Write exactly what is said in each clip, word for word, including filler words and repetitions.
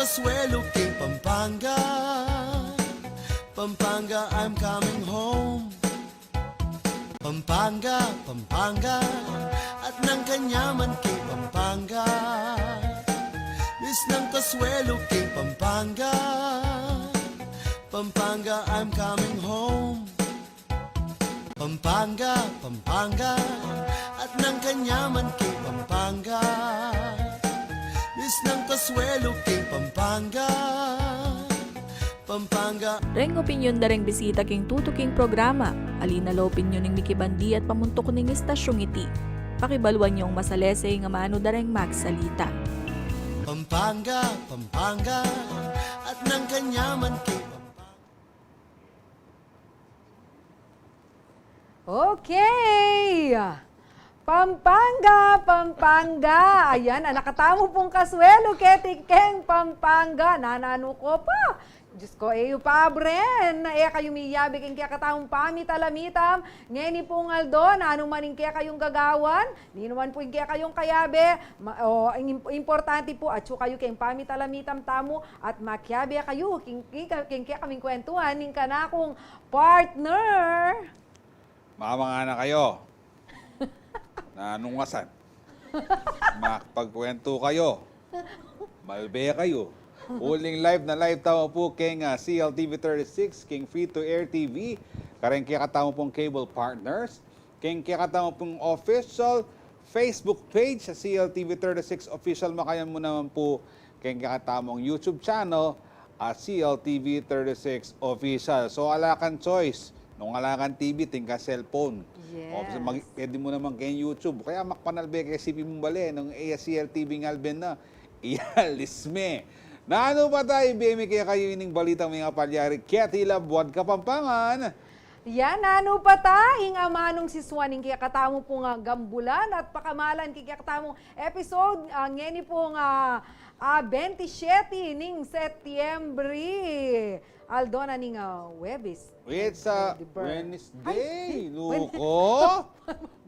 Kasuelo king Pampanga, Pampanga, I'm coming home. Pampanga, Pampanga, at nang kanyaman king Pampanga. Miss ng Kasuelo king Pampanga, Pampanga, I'm coming home. Pampanga, Pampanga, at nang kanyaman king Pampanga. Miss ng Kasuelo king Pampanga, Pampanga. Reng opinyon da reng bisita king tutuking programa. Ali na la opinyon ning mikibandi at pamuntuk ning istasyung iti. Pakibaluan yung masalese ing amanu da reng magsalita. Pampanga, Pampanga, at nang kanyaman king Pampanga. Okay. Pampanga, Pampanga. Ayan, anak katamu pung Kasuelo keti keng Pampanga. Nananu ko pa. Diyos ko, e yu pa abren. E kayu miyabe king kekatamung pamitalamitam. Ngeni pung aldo, nanu man ing kekayung gagawan, ninu man pu ing kekayung kayabe, ma-, o, ing im-, importante pu, atyu kayu keng pamitalamitam tamu at makiabe kayu king, king, king kekaming kwentuhan ning kanakung partner. Mamangana kayu. Nanung asan? Makapagkwentu kayu. Malbe kayu. Uling live na live tamu pu keng, ah, C L T V thirty-six, keng free to air T V, kareng kekatamu pung cable partners, keng kekatamu pung official Facebook page a C L T V thirty-six Official. Makayan mu naman pu keng kekatamung YouTube channel a C L T V thirty-six Official. So, ala kang choice. Nung ala kang T V, atin kang cellphone. Yes. O, mag-, pwede mu naman keng YouTube. Kaya makpanalbe ke sipi mung bale, nung e ya C L T V ngalben na, iyalis me. Nanu pa ta, ibie mi kekayu ining balitang makapalyari keti labuad Kapampangan. Yan, nanu pa ta, ing amanung sisuan ning kekatamu pung, ah, gambulan at pakamalan king kekatamung episode, ah, ngeni pung, ah, ah, bente siyete ning Setyembre. Aldo na ning, ah, Huwebes. It's a Wednesday. Ay, Wednesday. Ay, Luko.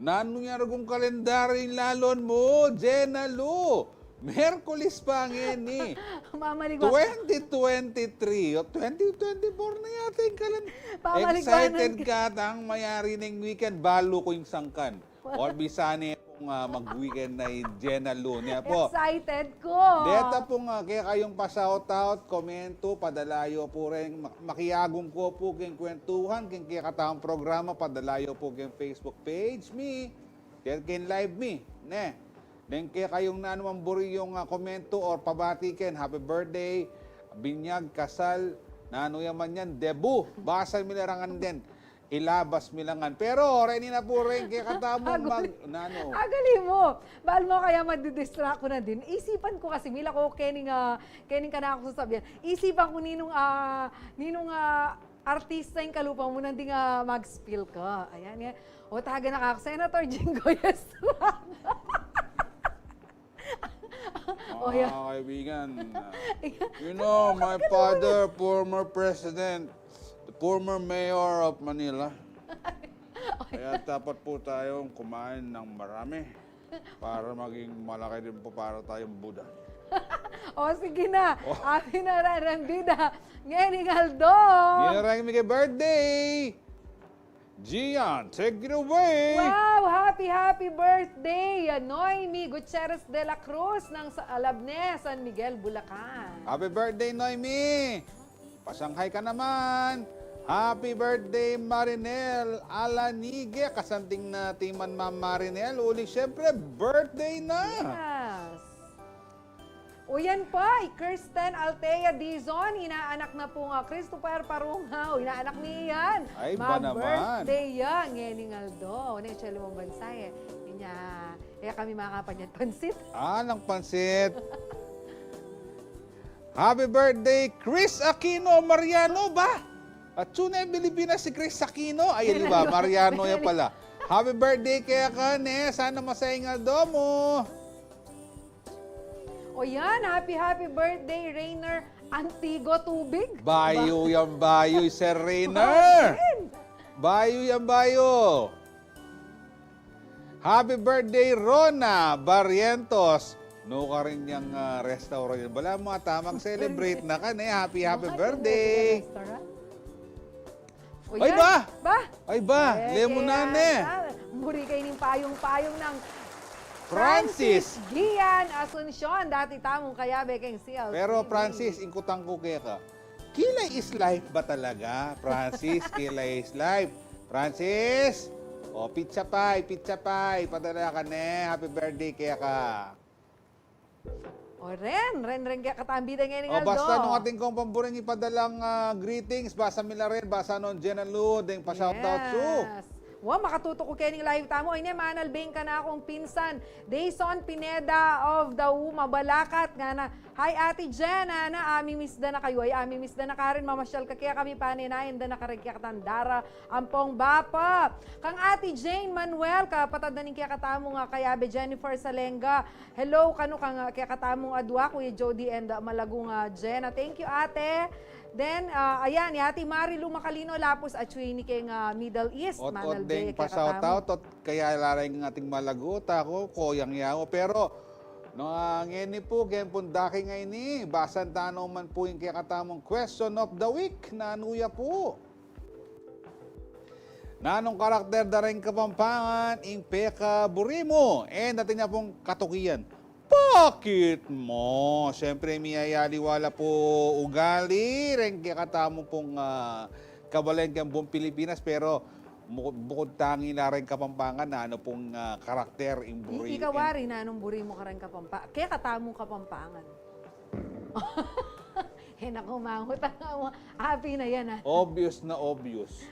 Nanu yang rugong kalendaryu ing lalon mu, Jenna Lu? Miyerkules pa ngeni. Mamaligwa. Twenty twenty-three o twenty twenty-four na yata ing kalen-, Pamaligwa. Excited ka tang mayari neng weekend, balu ku ing sangkan. Or bisa ne pung, ah, mag-weekend na i Jenna Lu, ne pu. Excited ku. Deta pung, ah, kekayung pa-shoutout, komento, padala yu pu reng, ma-, makiagum ku pu keng kwentuhan, keng kekatamung programa, padala yu pu keng Facebook page mi, keng, keng live mi, ne. Deng kekayung nanu mang buri yung, ah, komento or pabati ken, happy birthday, binyag, kasal, nanu ya man yan, debu, basan mi la rangan den. Ilabas mi la ngan. Pero, reni na pu reng kekatamung mag-, nanu? Agali mu. Bal mu kaya madidistract ku na din. Isipan ku kasi, mila ku kening, ah, kening kanaku sasabian. Isipan ku ninung, ah, ninung, ah, artista ing kalupa mu nanding, ah, mag-spill ka. Ayan, yan. O, taga na ka, Senator Jinggoy Estrada. O, yan. Mga kaibigan, ah, you know, my father, former president, the former mayor of Manila. Kaya dapat po tayong kumain ng marami para maging malaki din po para tayong Buddha. O, sige na. O. Amin na rin ang bida. Ngeni, Aldo. Ngeni, reng mi keng birthday. Gian, take it away! Wow! Happy, happy birthday, Noemi Gutierrez de la Cruz ng sa-, Alabne, San Miguel, Bulacan. Happy birthday, Noemi! Pasanghay ka naman! Happy birthday, Marinel Alanigue! Kasanting na timan, Ma'am Marinel. Uling, siyempre, birthday na! Yes! O yan pa, i Kirsten Altea Dizon, inaanak na pung, ah, Christopher Parungaw, inaanak mi yan. Ay, ba naman? Mag-birthday ya ngening aldo. Nung e ya lumang bansa e. Inya, e kami makapanyan pansit. Ah, nang pansit. Happy birthday, Chris Aquino Mariano ba? Atsu ne Pilipinas si Chris Aquino? Ay, di ba? Mariano ya pala. Happy birthday keka ne. Sana masaya ing aldo mu. O yan, happy, happy birthday, Rainer Antigo Tubig. Bayu yan, bayu, Sir Rainer. Bayu yan, bayu. Happy birthday, Rona Barrientos. Nukarin yang, ah, restaurant yan. Bala mu, ah, tamang celebrate na ka, ne? Happy, happy birthday! Restaurant? O, ay, yan. Ba? Ba? Ay, ba? Eh, lemu na, ne? Buri kayu ning payung-payung nang Francis Gian Asuncion, dati tamung kayabe keng C L T V. Pero, Francis, ing kutang ku keka, kilay is life ba talaga, Francis? Kilay is life. Francis! O, pizza pie, pizza pie. Padala ka, ne? Happy birthday keka. O, ren, ren, ren, kaya katambi da ngeni. O, basta nung atin kong pamburing ipadalang, ah, greetings, basa mi la ren, basa nung Jenna Lu, deng pa-shoutout su. Yes. Wa, makatutuku kening live tamu. Ay, ne, manalbing ka na akong pinsan. Dayson Pineda of the U, Mabalacat, ngana, "Hi, Ate Jen, ana, ami-miss da na kayu." Ay, ami-miss da na karin, mamasyal ka kekami, panenayan da na karin kekatang dara ampong bapa. Kang Ate Jane Manuel, kapatad na ning kekatamung kayabe Jennifer Salenga. Hello kanu kang, ah, kekatamung adua, Kuya Jody and, ah, Malagung, ah, Jenna. Thank you, ate. Then, ah, ayan, i Ate Marilu Macalino, lapus atyu ini keng, ah, Middle East. Ot-ot deng pa-shoutout, ot kaya la reng ating Malagu, taku, koyang yawa. Pero, no, ah, ngeni pu, keng pundaki ngeni, basan tana man pu ing kekatamung question of the week, nanu ya pu? Nanung karakter da reng Kapampangan ing pekaburi mu? E, atin ya pung katukian, bakit mo? Siyempre, miyayaliwa la pu ugali reng kekatamu pung, ah, kabalen keng buung Pilipinas, pero bukut, bukut tangi la reng Kapampangan, nanu pung, ah, karakter ing buri? Ikaw, wari, nanung buri mu kareng Kapampa-, kekatamung Kapampangan? E, naku, mangut ang api na yan, ah. Obvious na obvious.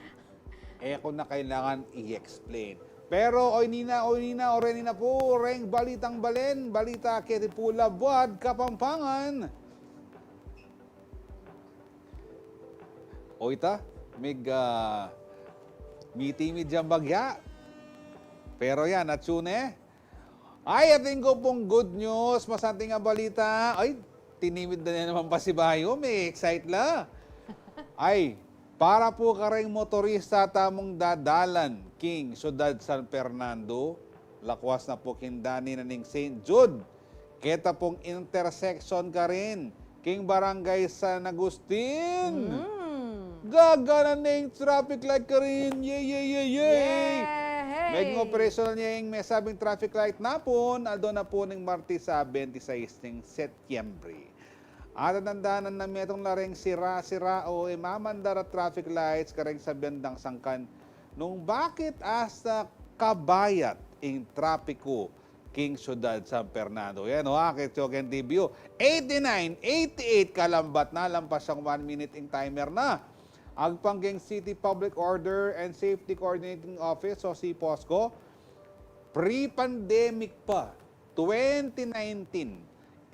E ko na kailangan i-explain. Pero, oy nina, oy nina, oreni na pu reng balitang balen, balita keti pu labuad Kapampangan. O ita, mig, ah, mitimid yang bagya. Pero yan, atsu ne. Ay, atin ku pung good news, masanting a balita. Ay, tinimid na naman pasibayu, mi-excite la. Ay, para pu kareng motorista tamung dadalan king Syudad San Fernando, lakwas na pu king dani na ning Saint Jude, keta pung intersection karin king Barangay San Agustin. Mm. Gagana ne ing traffic light karin. Yay, yay, yay, yay! Yehey! Meging operasyonal ne ing mesabing traffic light napun, aldo na pu ning Martes a bente sais ning Setyembre. Atatandanan na metung la reng sira-sira o e mamandar a traffic lights kareng sabian dang sangkan nung bakit asta kabayat ing trapiku king Syudad San Fernando. Yan o, akit yu keng T V U. Eighty-nine, eighty-eight, kalambat na, lampas yang one minute ing timer na. Agpang keng City Public Order and Safety Coordinating Office o C POSCO, pre-pandemic pa, twenty nineteen,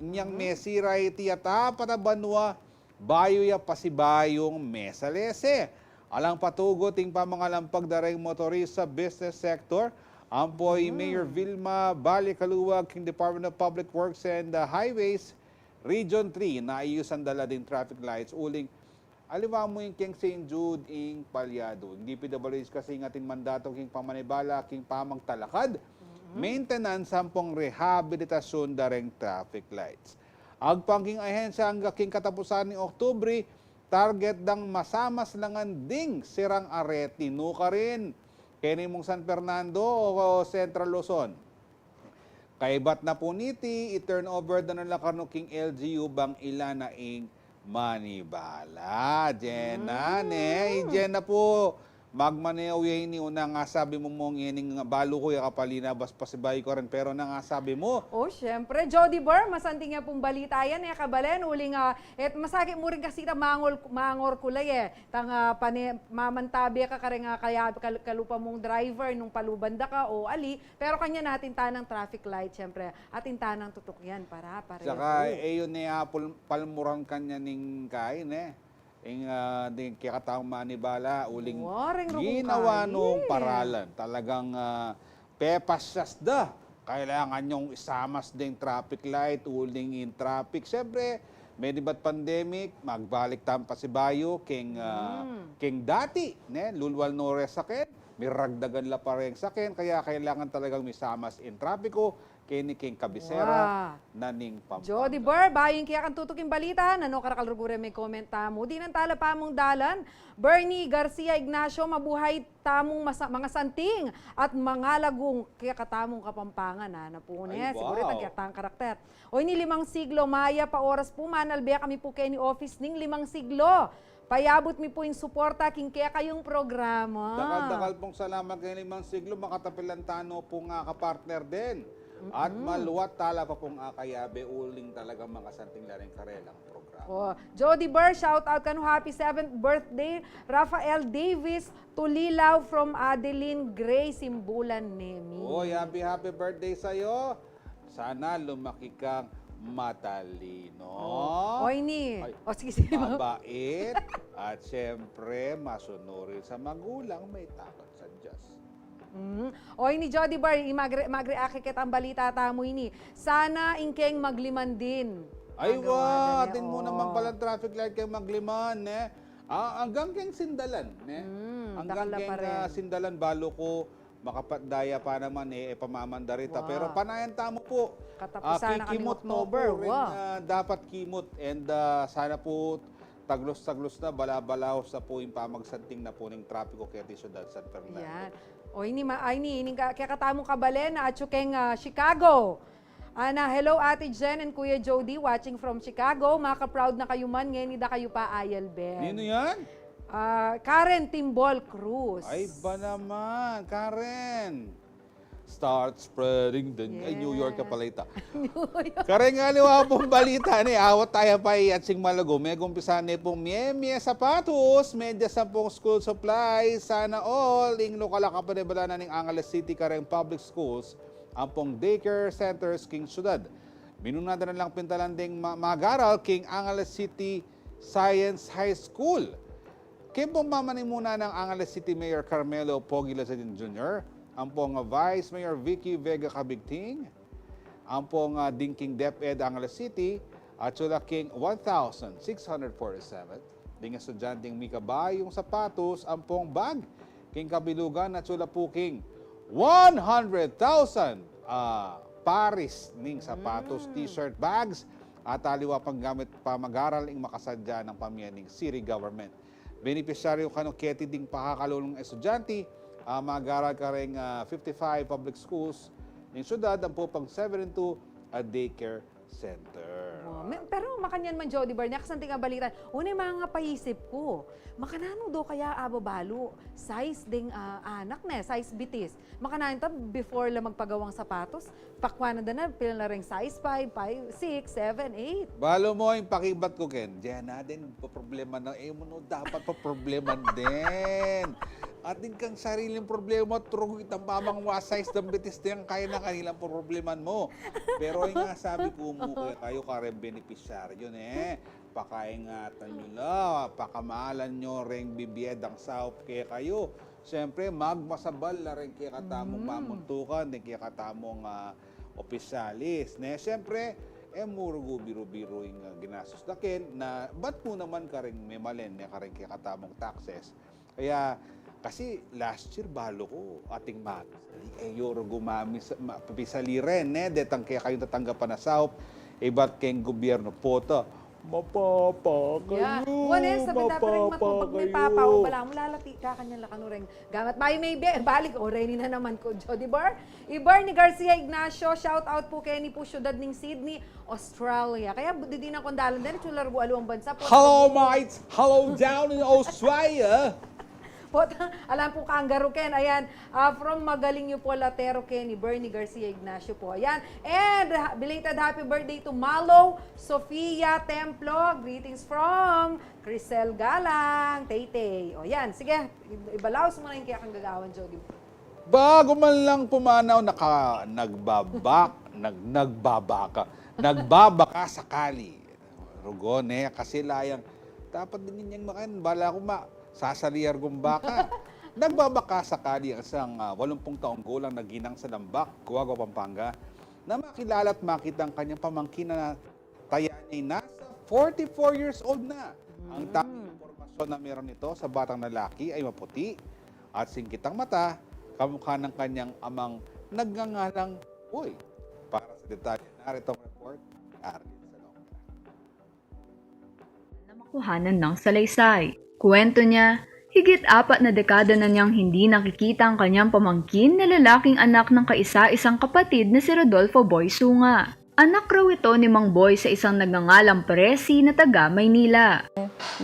inyang mesira iti at apat a banua, bayu ya pasibayung mesalese. Alang patugut ing pamangalampag da reng motorista business sector, ampo i Mayor Vilma Balicaluag king Department of Public Works and, uh, Highways, Region three, naayusan da la ding traffic lights uling aliwa mu ing keng Saint Jude ing palyadu. Ing D P W H kasi ing atin mandatu king pamanibala king pamagtalakad, maintenance ampong rehabilitasyun da reng traffic lights. Agpang king ahensya angga king katapusan ning Oktubre, target dang masamaslangan ding sirang areti. Nu karin, keni mung San Fernando o Central Luzon? Kaybat na pu niti, i-turnover da na la karnu king L G U bang ila na ing manibala. Jenna, ne? I Jenna pu, magmaneho ya ini, o nung asabi mu mu ngening balu ku ya kapalinabas pasibayu karin, pero nung asabi mu? O, siyempre, Jody Bar, masanting ya pung balita yan, e, kabalen, uling, ah, et masakit mu rin kasi ta mangol, mangor kulay, e. Tang, ah, pane-, mamantabe ka kareng, ah, kaya kal-, kalupa mung driver nung paluban da ka o ali, pero kanyan atin tanang traffic light, siyempre, atin tanang tutukyan para pareho. Saka, e, yun, e, apul-, palmuran kanyan ning kain, e. Ing, ah, ding kekataung manibala, uling ginawa nung paralan. Talagang, ah, pepasyas da. Kailangan yung isamas ding traffic light, uling in traffic. Siyempre, menibat pandemic, magbalik tang pasibayu keng, ah, keng dati, ne? Lulwal no reng saken, miragdagan la pa reng saken, kaya kailangan talagang misamas in trapiko keni king kabisera na ning Pampanga. Jody Bar, bayu ing kekang tutuking balita, nanu karakal rugu reng me-comment tamu? Dinan tala pamung dalan, Bernie Garcia Ignacio, mabuhay tamung masa-, mangasanting at mangalagung kekatamung Kapampangan, a, na pu ne. Ay, siguru wow. Itang kekatang karakter. O ini, Limang Siglo, mayap a oras pu, manalbe kami pu keni office ning Limang Siglo. Payabut mi pu ing suporta king kekayung programa. Dakal-dakal pung salamat keni Limang Siglo, makatapilan tano pu nga kapartner din. At maluat tala pa pung akayabe uling talagang makasanting la ring karelang programa. O, Jody Bar, shout out kanu, happy seventh birthday, Rafael Davis Tulilaw from Adeline Gray Simbulan Nemi. Oy, happy, happy birthday sa'yo. Sana lumaki kang matalino. O, o ini. Ay, o, sige, sige. Mabait. At siyempre, masunurin sa magulang, may takot sa Diyos. Mm. O ini, Jody Bar, i-, magre-, magreact keta king balita tamu ini. Sana ing keng Magliman din. Ay, wa, atin mu naman pala traffic light keng Magliman, ne? Ah, anggang keng Sindalan, ne? Mm, anggang keng, ah, Sindalan, balu ku makapatdaya pa naman, e, e pa mamandarita. Pero panayan tamu pu. Katapusan na keng October, king kimut no pu ring, ah, dapat kimut. And, ah, sana pu taglus-taglus na, bala-balaus na pu ing pamagsanting na pu ning trapiko keti syudad San Fernando. Yan. O ini, ma-, ay, ini, ini ka-, kekatamung kabalen, atyu keng, ah, Chicago. Ana, hello, Ate Jen and Kuya Jody, watching from Chicago. Maka-proud na kayu man, ngeni da kayu pa ayalben. Ninu yan? Ah, Karen Timbol Cruz. Ay, ba naman, Karen? Start spreading the, ay, New York ka pala ita. New York. Kareng aliwa pung balita, ne, awat taya pa i atsing malago. Megumpisa ne pung mie, mie sapatos, medyas ampong school supplies, sana all. Ing lokal a kapanibalan na ning Angeles City kareng public schools, ampong daycare centers king syudad. Minuna da na lang pintalan ding ma-, mag-aral king Angeles City Science High School. Keng pung mamanimuna nang Angeles City Mayor Carmelo Pogi Lazadin Junior, ampong, ah, Vice Mayor Vicky Vega Cabigting, ampong, ah, ding king DepEd Angeles City, atyu la king one thousand six hundred forty-seven ding estudyanteng mikabayung sapatos ampong bag. King kabilugan, atyu la pu king one hundred thousand, ah, pares ning sapatos, t-shirt, bags, at aliwa pang gamit pamag-aral ing makasadya nang pamie ning city government. Benepisyaryu kanu keti ding pakakalulung estudyante, ah, mag-aral kareng, ah, fifty-five public schools ning syudad, ampo pang seventy-two a daycare center. Wa, me-, pero makanyan man, Jody Bar, nakasanting a balita, o, ne, mangapaisip ku, makananu do kaya ababalu size ding, ah, anak, ne, size bitis. Makananu ta before la magpagawang sapatos, pakwan na da na, pila na reng size, five, five, six, seven, eight. Balu mu, ing pakibat ku ken, dinan na din, paproblema na, e mu no dapat paproblema din. Atin kang sariling problema, turug itang mamang wa size dang bitis, dinan kaya na kanilang problema mu. Pero ing sabi ku mu kekayu, kareng benepisyaryu, ne, pakaingatan yu la, pakamalan yu reng bibie dang saup kekayu. Siyempre, magmasabal la reng kekatamung pamuntukan, deng kekatamung, ah, opisyalis, ne? Siyempre, e mu rugu biru-biru ing, ah, ginastus da ken, na bat mu naman kareng memalen, ne, kareng kekatamung taxes. Kaya, kasi last year, balu ku, ating mapisali, e yu rugu mamis-, ma-, mapisali ren, ne? Detang kekayung tatanggapan a saup, ibat keng gubyernu, pota, mapapa kayu, mapapa kayu. Wa, ne, sabi dati reng matubag, mapapa kayu. Balamu lalati ka kanyan la kanu reng gamat. Bayu me be-, balik, o, reni na naman ku, Jody Bar. I Bernie Garcia Ignacio, shout out pu keni pu syudad ning Sydney, Australia. Kaya bu-, didinan kung dalan den, itsu la rugu aliwang bansa pu. Hello, mates. Hello, down in Australia. Pota, alam pu kangaroo ken. Ayan, ah, from Magaling yu pu, Latero, keni Bernie Garcia Ignacio pu. Ayan. And ha-, belated happy birthday to Malo Sofia Templo. Greetings from Crisel Galang, Taytay. O, yan. Sige, i-, ibalaus mu na ing kekang gagawan, Jody. Bago man lang pumanaw, naka-, nagbabak-, nag-, nagbabaka, nagbabaka sakali. Rugon, e, kasi layang, dapat din inyang makan, bala ku ma-, sasali ya rugung baka. Nagbabaka sakali ang isang, ah, walumpung taong gulang na ginang sa Lambak, Guagua, Pampanga, na makilala at makita ang kanyang pamangkin na taya niya'y nasa forty-four years old na. Ang tanging impormasyon na meron nito sa batang lalaki ay maputi at singkit ang mata, kamukha ng kanyang amang nagngangalang, uy, para Detalye, narito ang report ni Arlene Salonga. Na makuhanan ng salaysay. Kuwento niya, higit apat na dekada na niyang hindi nakikita ang kanyang pamangkin na lalaking anak ng kaisa-isang kapatid na si Rodolfo Boy Sunga. Anak raw ito ni Mang Boy sa isang nagngangalang Presi na taga Maynila.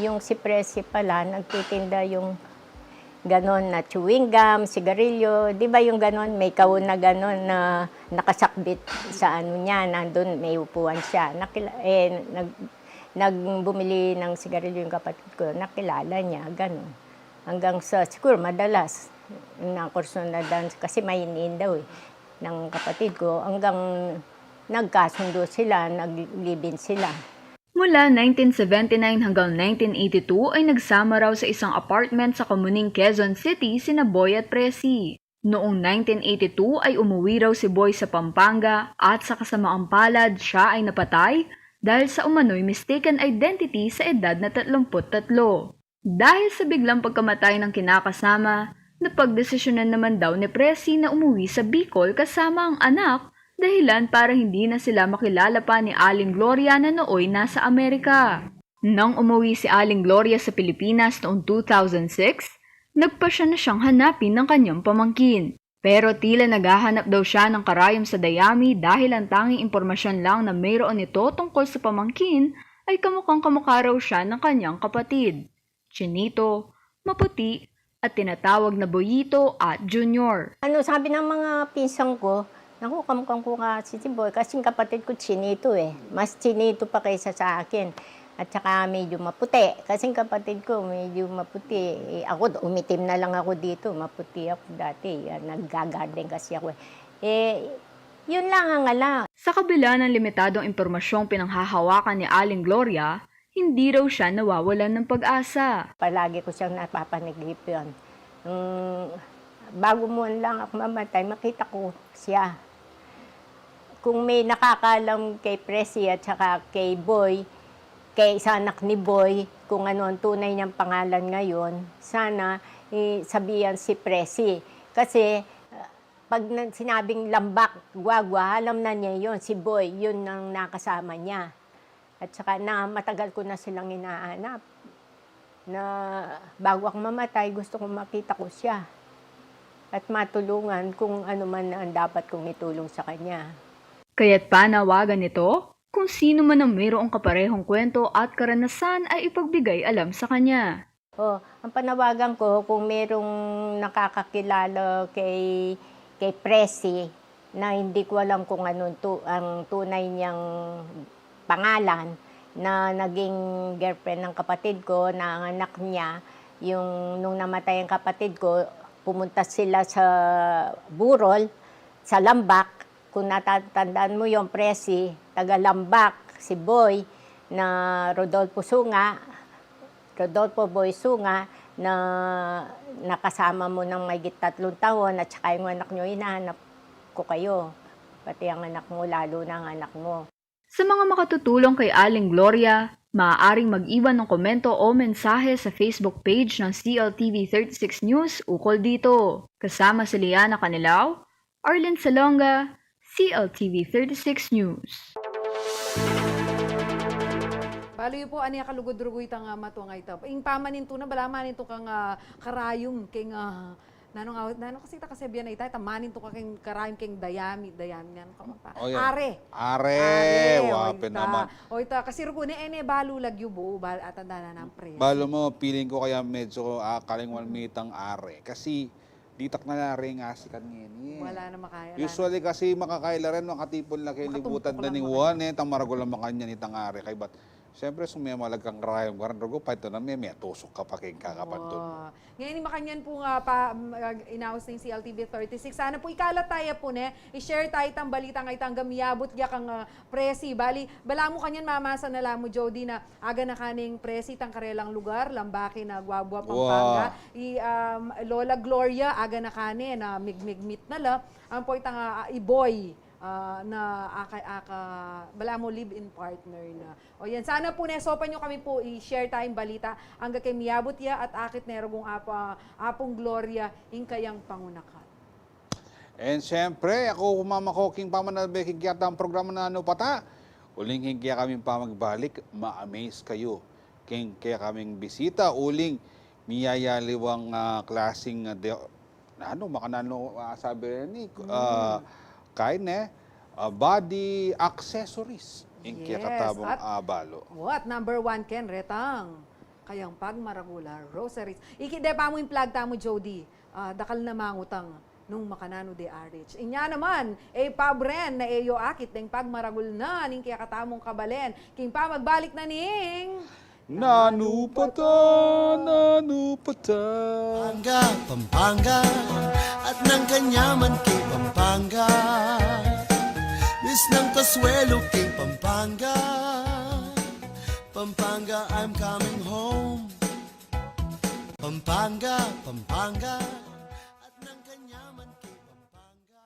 Yung si Presi pala, nagtitinda yung ganon na chewing gum, sigarilyo. Di ba yung ganon, may kahon na ganon na nakasakbit sa ano niya, nandun may upuan siya. Nakila-, eh, nag-, nag-, bumili ng sigarilyo yung kapatid ko, nakilala niya, ganon. Hanggang sa, siguro madalas, nakursunadan, kasi mainiin daw eh, ng kapatid ko, hanggang nagkasundo sila, nag-live-in sila. Mula nineteen seventy-nine hanggang nineteen eighty-two ay nagsama raw sa isang apartment sa Kamuning, Quezon City sina Boy at Presi. Noong nineteen eighty-two ay umuwi raw si Boy sa Pampanga at sa kasamaang palad siya ay napatay dahil sa umano'y mistaken identity sa edad na tatlumpu't tatlo. Dahil sa biglang pagkamatay ng kinakasama, napagdesisyonan naman daw ni Presi na umuwi sa Bicol kasama ang anak, dahilan para hindi na sila makilala pa ni Aling Gloria na nooy nasa Amerika. Nang umuwi si Aling Gloria sa Pilipinas noong two thousand six, nagpasya na siyang hanapin ng kanyang pamangkin. Pero tila naghahanap daw siya ng karayom sa dayami dahil ang tanging impormasyon lang na mayroon ito tungkol sa pamangkin ay kamukhang-kamukha raw siya ng kanyang kapatid. Chinito, maputi, at tinatawag na Boyito at Junior. Ano sabi ng mga pinsan ko, "Naku, kamukha-kamukha si, si Boy." Kasi yung kapatid ko, chinito eh. Mas chinito pa kaysa sa akin. At saka medyo maputi. Kasi yung kapatid ko, medyo maputi. Eh, ako, umitim na lang ako dito. Maputi ako dati. Ah, nagga-garden kasi ako eh. Eh, yun lang ang ala. Sa kabila ng limitadong impormasyong pinanghahawakan ni Aling Gloria, hindi raw siya nawawalan ng pag-asa. Palagi ko siyang napapanagip yun. Mm, bago man lang ako mamatay, makita ko siya. Kung may nakakaalam kay Presi at saka kay Boy, kay sa anak ni Boy, kung ano ang tunay niyang pangalan ngayon, sana, eh, sabihan si Presi. Kasi, ah, pag na-, sinabing Lambak, Guagua, alam na niya yun, si Boy, yun ang nakasama niya. At saka na matagal ko na silang inaanap. Na bago ako mamatay, gusto kong makita ko siya. At matulungan kung ano man ang dapat kong itulong sa kanya. Kaya't panawagan nito, kung sino man ang mayroong kaparehong kwento at karanasan ay ipagbigay alam sa kanya. Oh, ang panawagan ko, kung merong nakakakilala kay, kay Presi na hindi ko alam kung anong tu-, ang tunay niyang pangalan, na naging girlfriend ng kapatid ko, na ang anak niya, yung nung namatay ang kapatid ko, pumunta sila sa Burol, sa Lambak, kung natatandaan mo yung Presi, taga Lambak, si Boy, na Rodolfo Sunga, Rodolfo Boy Sunga, na nakasama mo ng mahigit tatlong taon at saka yung anak nyo, hinahanap ko kayo. Pati ang anak mo, lalo na ang anak mo. Sa mga makatutulong kay Aling Gloria, maaaring mag-iwan ng komento o mensahe sa Facebook page ng C L T V thirty-six News ukol dito. Kasama si Liana Canilao, Arlene Salonga, C L T V thirty-six News. Balu yu pu, ane kalugud-rugud itang, ah, matua nga ita. Ing pamanintu na, bala manintu kang, ah, karayum, keng, ah, nanu nga, nanu kasi ita kasabian na ita, ita manintu ka keng karayum, keng dayami, dayami, nanu ka pa? O, yan. Are. Are, wa, o, ita. Pin naman. O, ita, kasi rugu ne, ene, balu lagyu bu, bal-, at ang dana ng Presi. Balu mo, feeling ko kaya medyo, ah, kalingwan mi itang are. Kasi, ditak na la rin ngasikan ngeni. Wala na makaya, wala na. Usually kasi makakaila rin, makatipun la keng libutan da ning Juan, eh, tang maragul a makanyan itang are. Kaybat, siyempre, sumemalag kang karayum, karayum, rugu pa ito na me, metusuk ka pa keng kakapantun mo. Ngeni makanyan pu nga pa, mm, ah, inaus ning C L T V thirty-six. Sana pu ikalat taya pu ne, i-share taya itang balita nga itang gamiyabut ya kang, ah, Presi. Bali, balamu kanyan mamasa na la mu, Jody, na aga na kaning Presi itang karelang lugar, Lambake na Guagua, Pampanga. I, um, Lola Gloria, aga na kane na migmigmit na la. Ampo itang, ah, i Boy, ah, na aka, aka, balamu live-in partner na. O yan, sana pu ne, sopan yu kami pu, i-share taya ing balita, angga keng miyabut ya at akit ne rugung Apa-, Apung Gloria, ing kayang pangunakan. And syempre, aku pumamako king pamanalbe king kekatang programa Nanu Pa Ta. Uling king kekaming pamagbalik, ma-amaze kayu king kekaming bisita, uling miyayaliwang, ah, klasing, ah, de-, nanu, makananu, ah, sabi ni, ah, kain, eh, ah, body accessories ing kekatamung, ah, balu. What number one ken retang kayang pagmaragul a rosaries. Iki de pa mu ing plug tamu, Jody. Ah, dakal na mangutang nung makananu de a rich. Inya naman, e pa bren na e yu akit deng pagmaragul na ning kekatamung kabalen king pamagbalik na ning Nanu Pa Ta, Nanu Pa Ta. Pampanga, Pampanga, at nang kanyaman king Pampanga. Misnang kasuelo king Pampanga. Pampanga, I'm coming home. Pampanga, Pampanga, at nang kanyaman king Pampanga.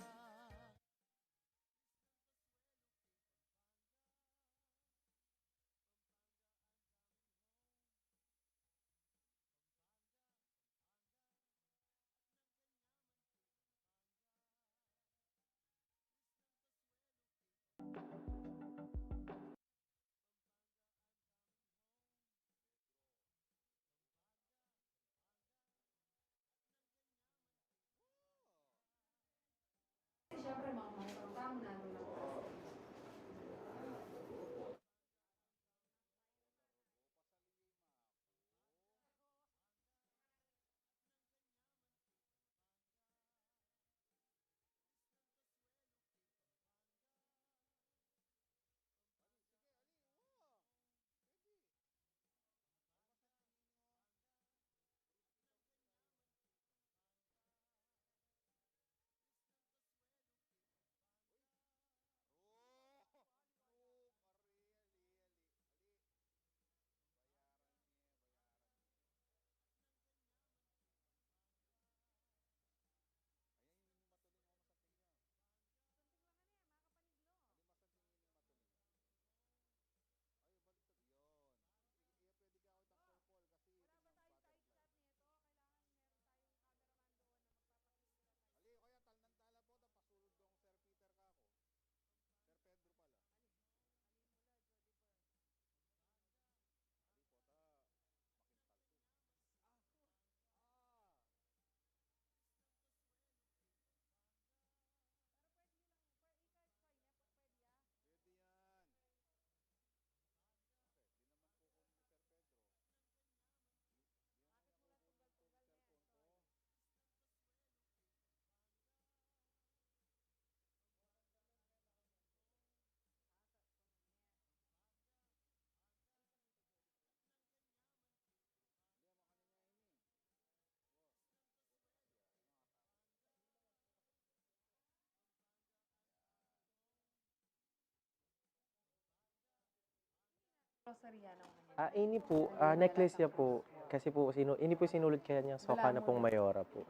Ah, ini po, ah, necklace niya po. Kasi po, sinu-, ini po sinulod kanya soka na pong mayora po.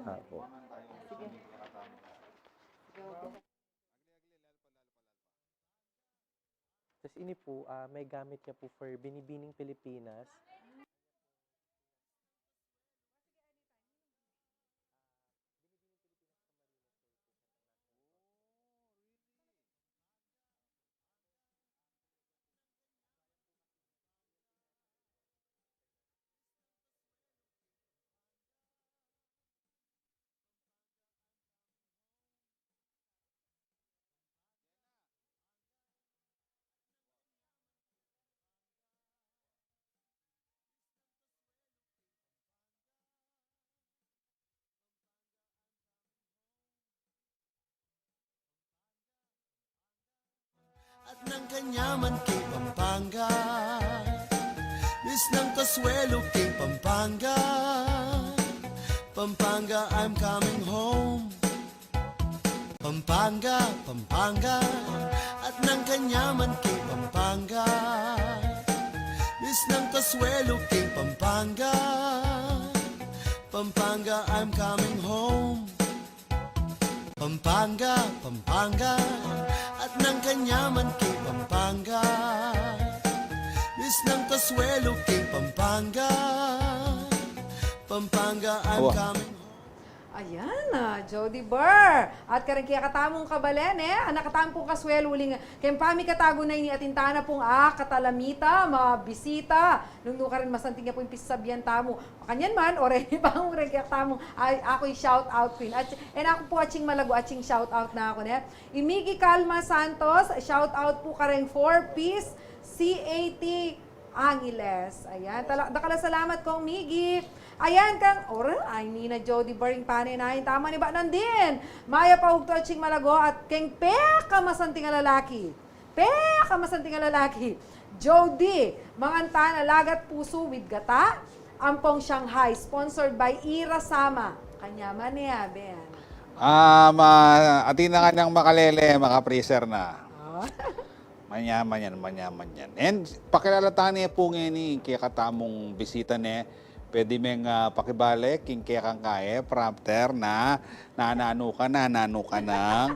Ah, po. Tas ini po, ah, may gamit niya po for binibining Pilipinas. At nang kanyaman king Pampanga, misnang kasuelo king Pampanga. Pampanga, I'm coming home. Pampanga, Pampanga, at nang kanyaman king Pampanga. Misnang kasuelo king Pampanga. Pampanga, I'm coming home. Pampanga, Pampanga, at nang kanyaman king Pampanga. Misnang kasuelo king Pampanga. Pampanga, I'm coming home. Ayan, ah, Jody Burr. At kareng kekatamung kabalen, e. Anak katamung kaswelu uling keng pamikatagun na ini atin tana pung, ah, katalamita, mabisita. Nung nukarin masanting ya pu ing pisabian tamu. Makanyan man, o reni pa mu reng kekatamung, ay, aku i shout out ku ini. At, e, naku pu, atsing malago, atsing shout out na aku, ne. I Miggy Calma Santos, shout out pu kareng Four Ps, C A T Angeles. Ayan, tala-, dakal a salamat kong Miggy. Ayan, kang, ora, ay, Nina Jody Baring pane na, tama ni ba nandin? Mayap a ugtu atsing malago at keng pekamasanting a lalaki. Pekamasanting a lalaki. Jody, mangan tana laga at pusu with gata, ampong Shanghai, sponsored by Ira Sama. Kanyaman ne, abe, ano? Ah, ma-, atin na kanyang makalele, maka-freezer na. Oh. Manyaman yan, manyaman yan. And pakilala tane pu ngeni kekatamung bisita ne, pwede meng, ah, pakibale king kekang kaye, prompter na, nananu ka na, nanu ka na.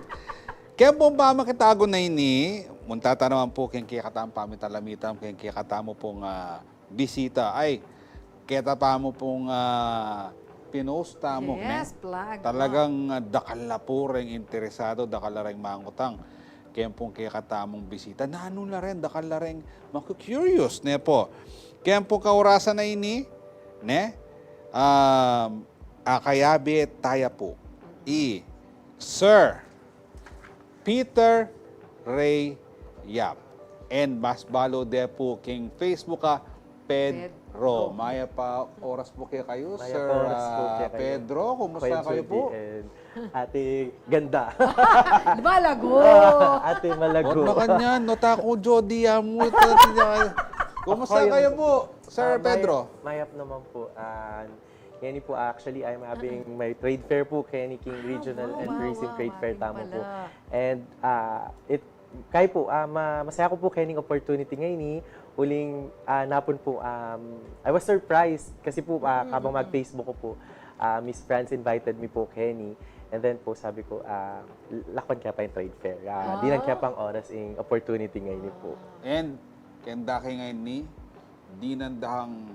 Kaya pung pamakitagun na ini, munta ta naman pu king kekatamung pamitalamitan, king kekatamu pung, ah, bisita. Ay, keta pa mu pung, ah, pinost tamu, ne? Yes, plug. Talagang, ah, dakal la pu reng interesado, dakal la reng mangutang. Kaya pung kekatamung bisita, nanu la rin, dakal la reng maku-curious, ne pu? Kaya pung kaurasan a ini, ne? Um, akayabe taya pu i Sir Peter Ray Yap. And mas balu de pu king Facebook a Pedro. Pedro. Mayap a oras pu kekayu, Mayap Sir, a oras pu ah, kekayu. Pedro. Kumusta Kuya kayu Jody pu? And Ate Ganda. Malago. Ate Malago. Ba't makanyan? Nota ku Jody ya mu. Ito, ito, ito. Kumusta Ako yung kayu pu, Sir Ah, may-, Pedro? Mayap naman po. Ah, Ngeni po, actually, I'm having my trade fair po, keni king Ah, regional wow, and wow, tourism wow, trade fair atin tamu po. Pala. And, ah, it, kaya po, ah, ma-, masaya ku po kening opportunity ngeni, uling, ah, napun po, um, I was surprised kasi po, ah, Mm, kabang mm, mm. mag-Facebook ku po, ah, Miss France invited me po keni. And then po, sabi ko, ah, l-, lakwan kaya pa yung trade fair. Ah, dinan kaya Ah. pang oras yung opportunity ngeni po. And, kenda ke ngeni, dinan da kang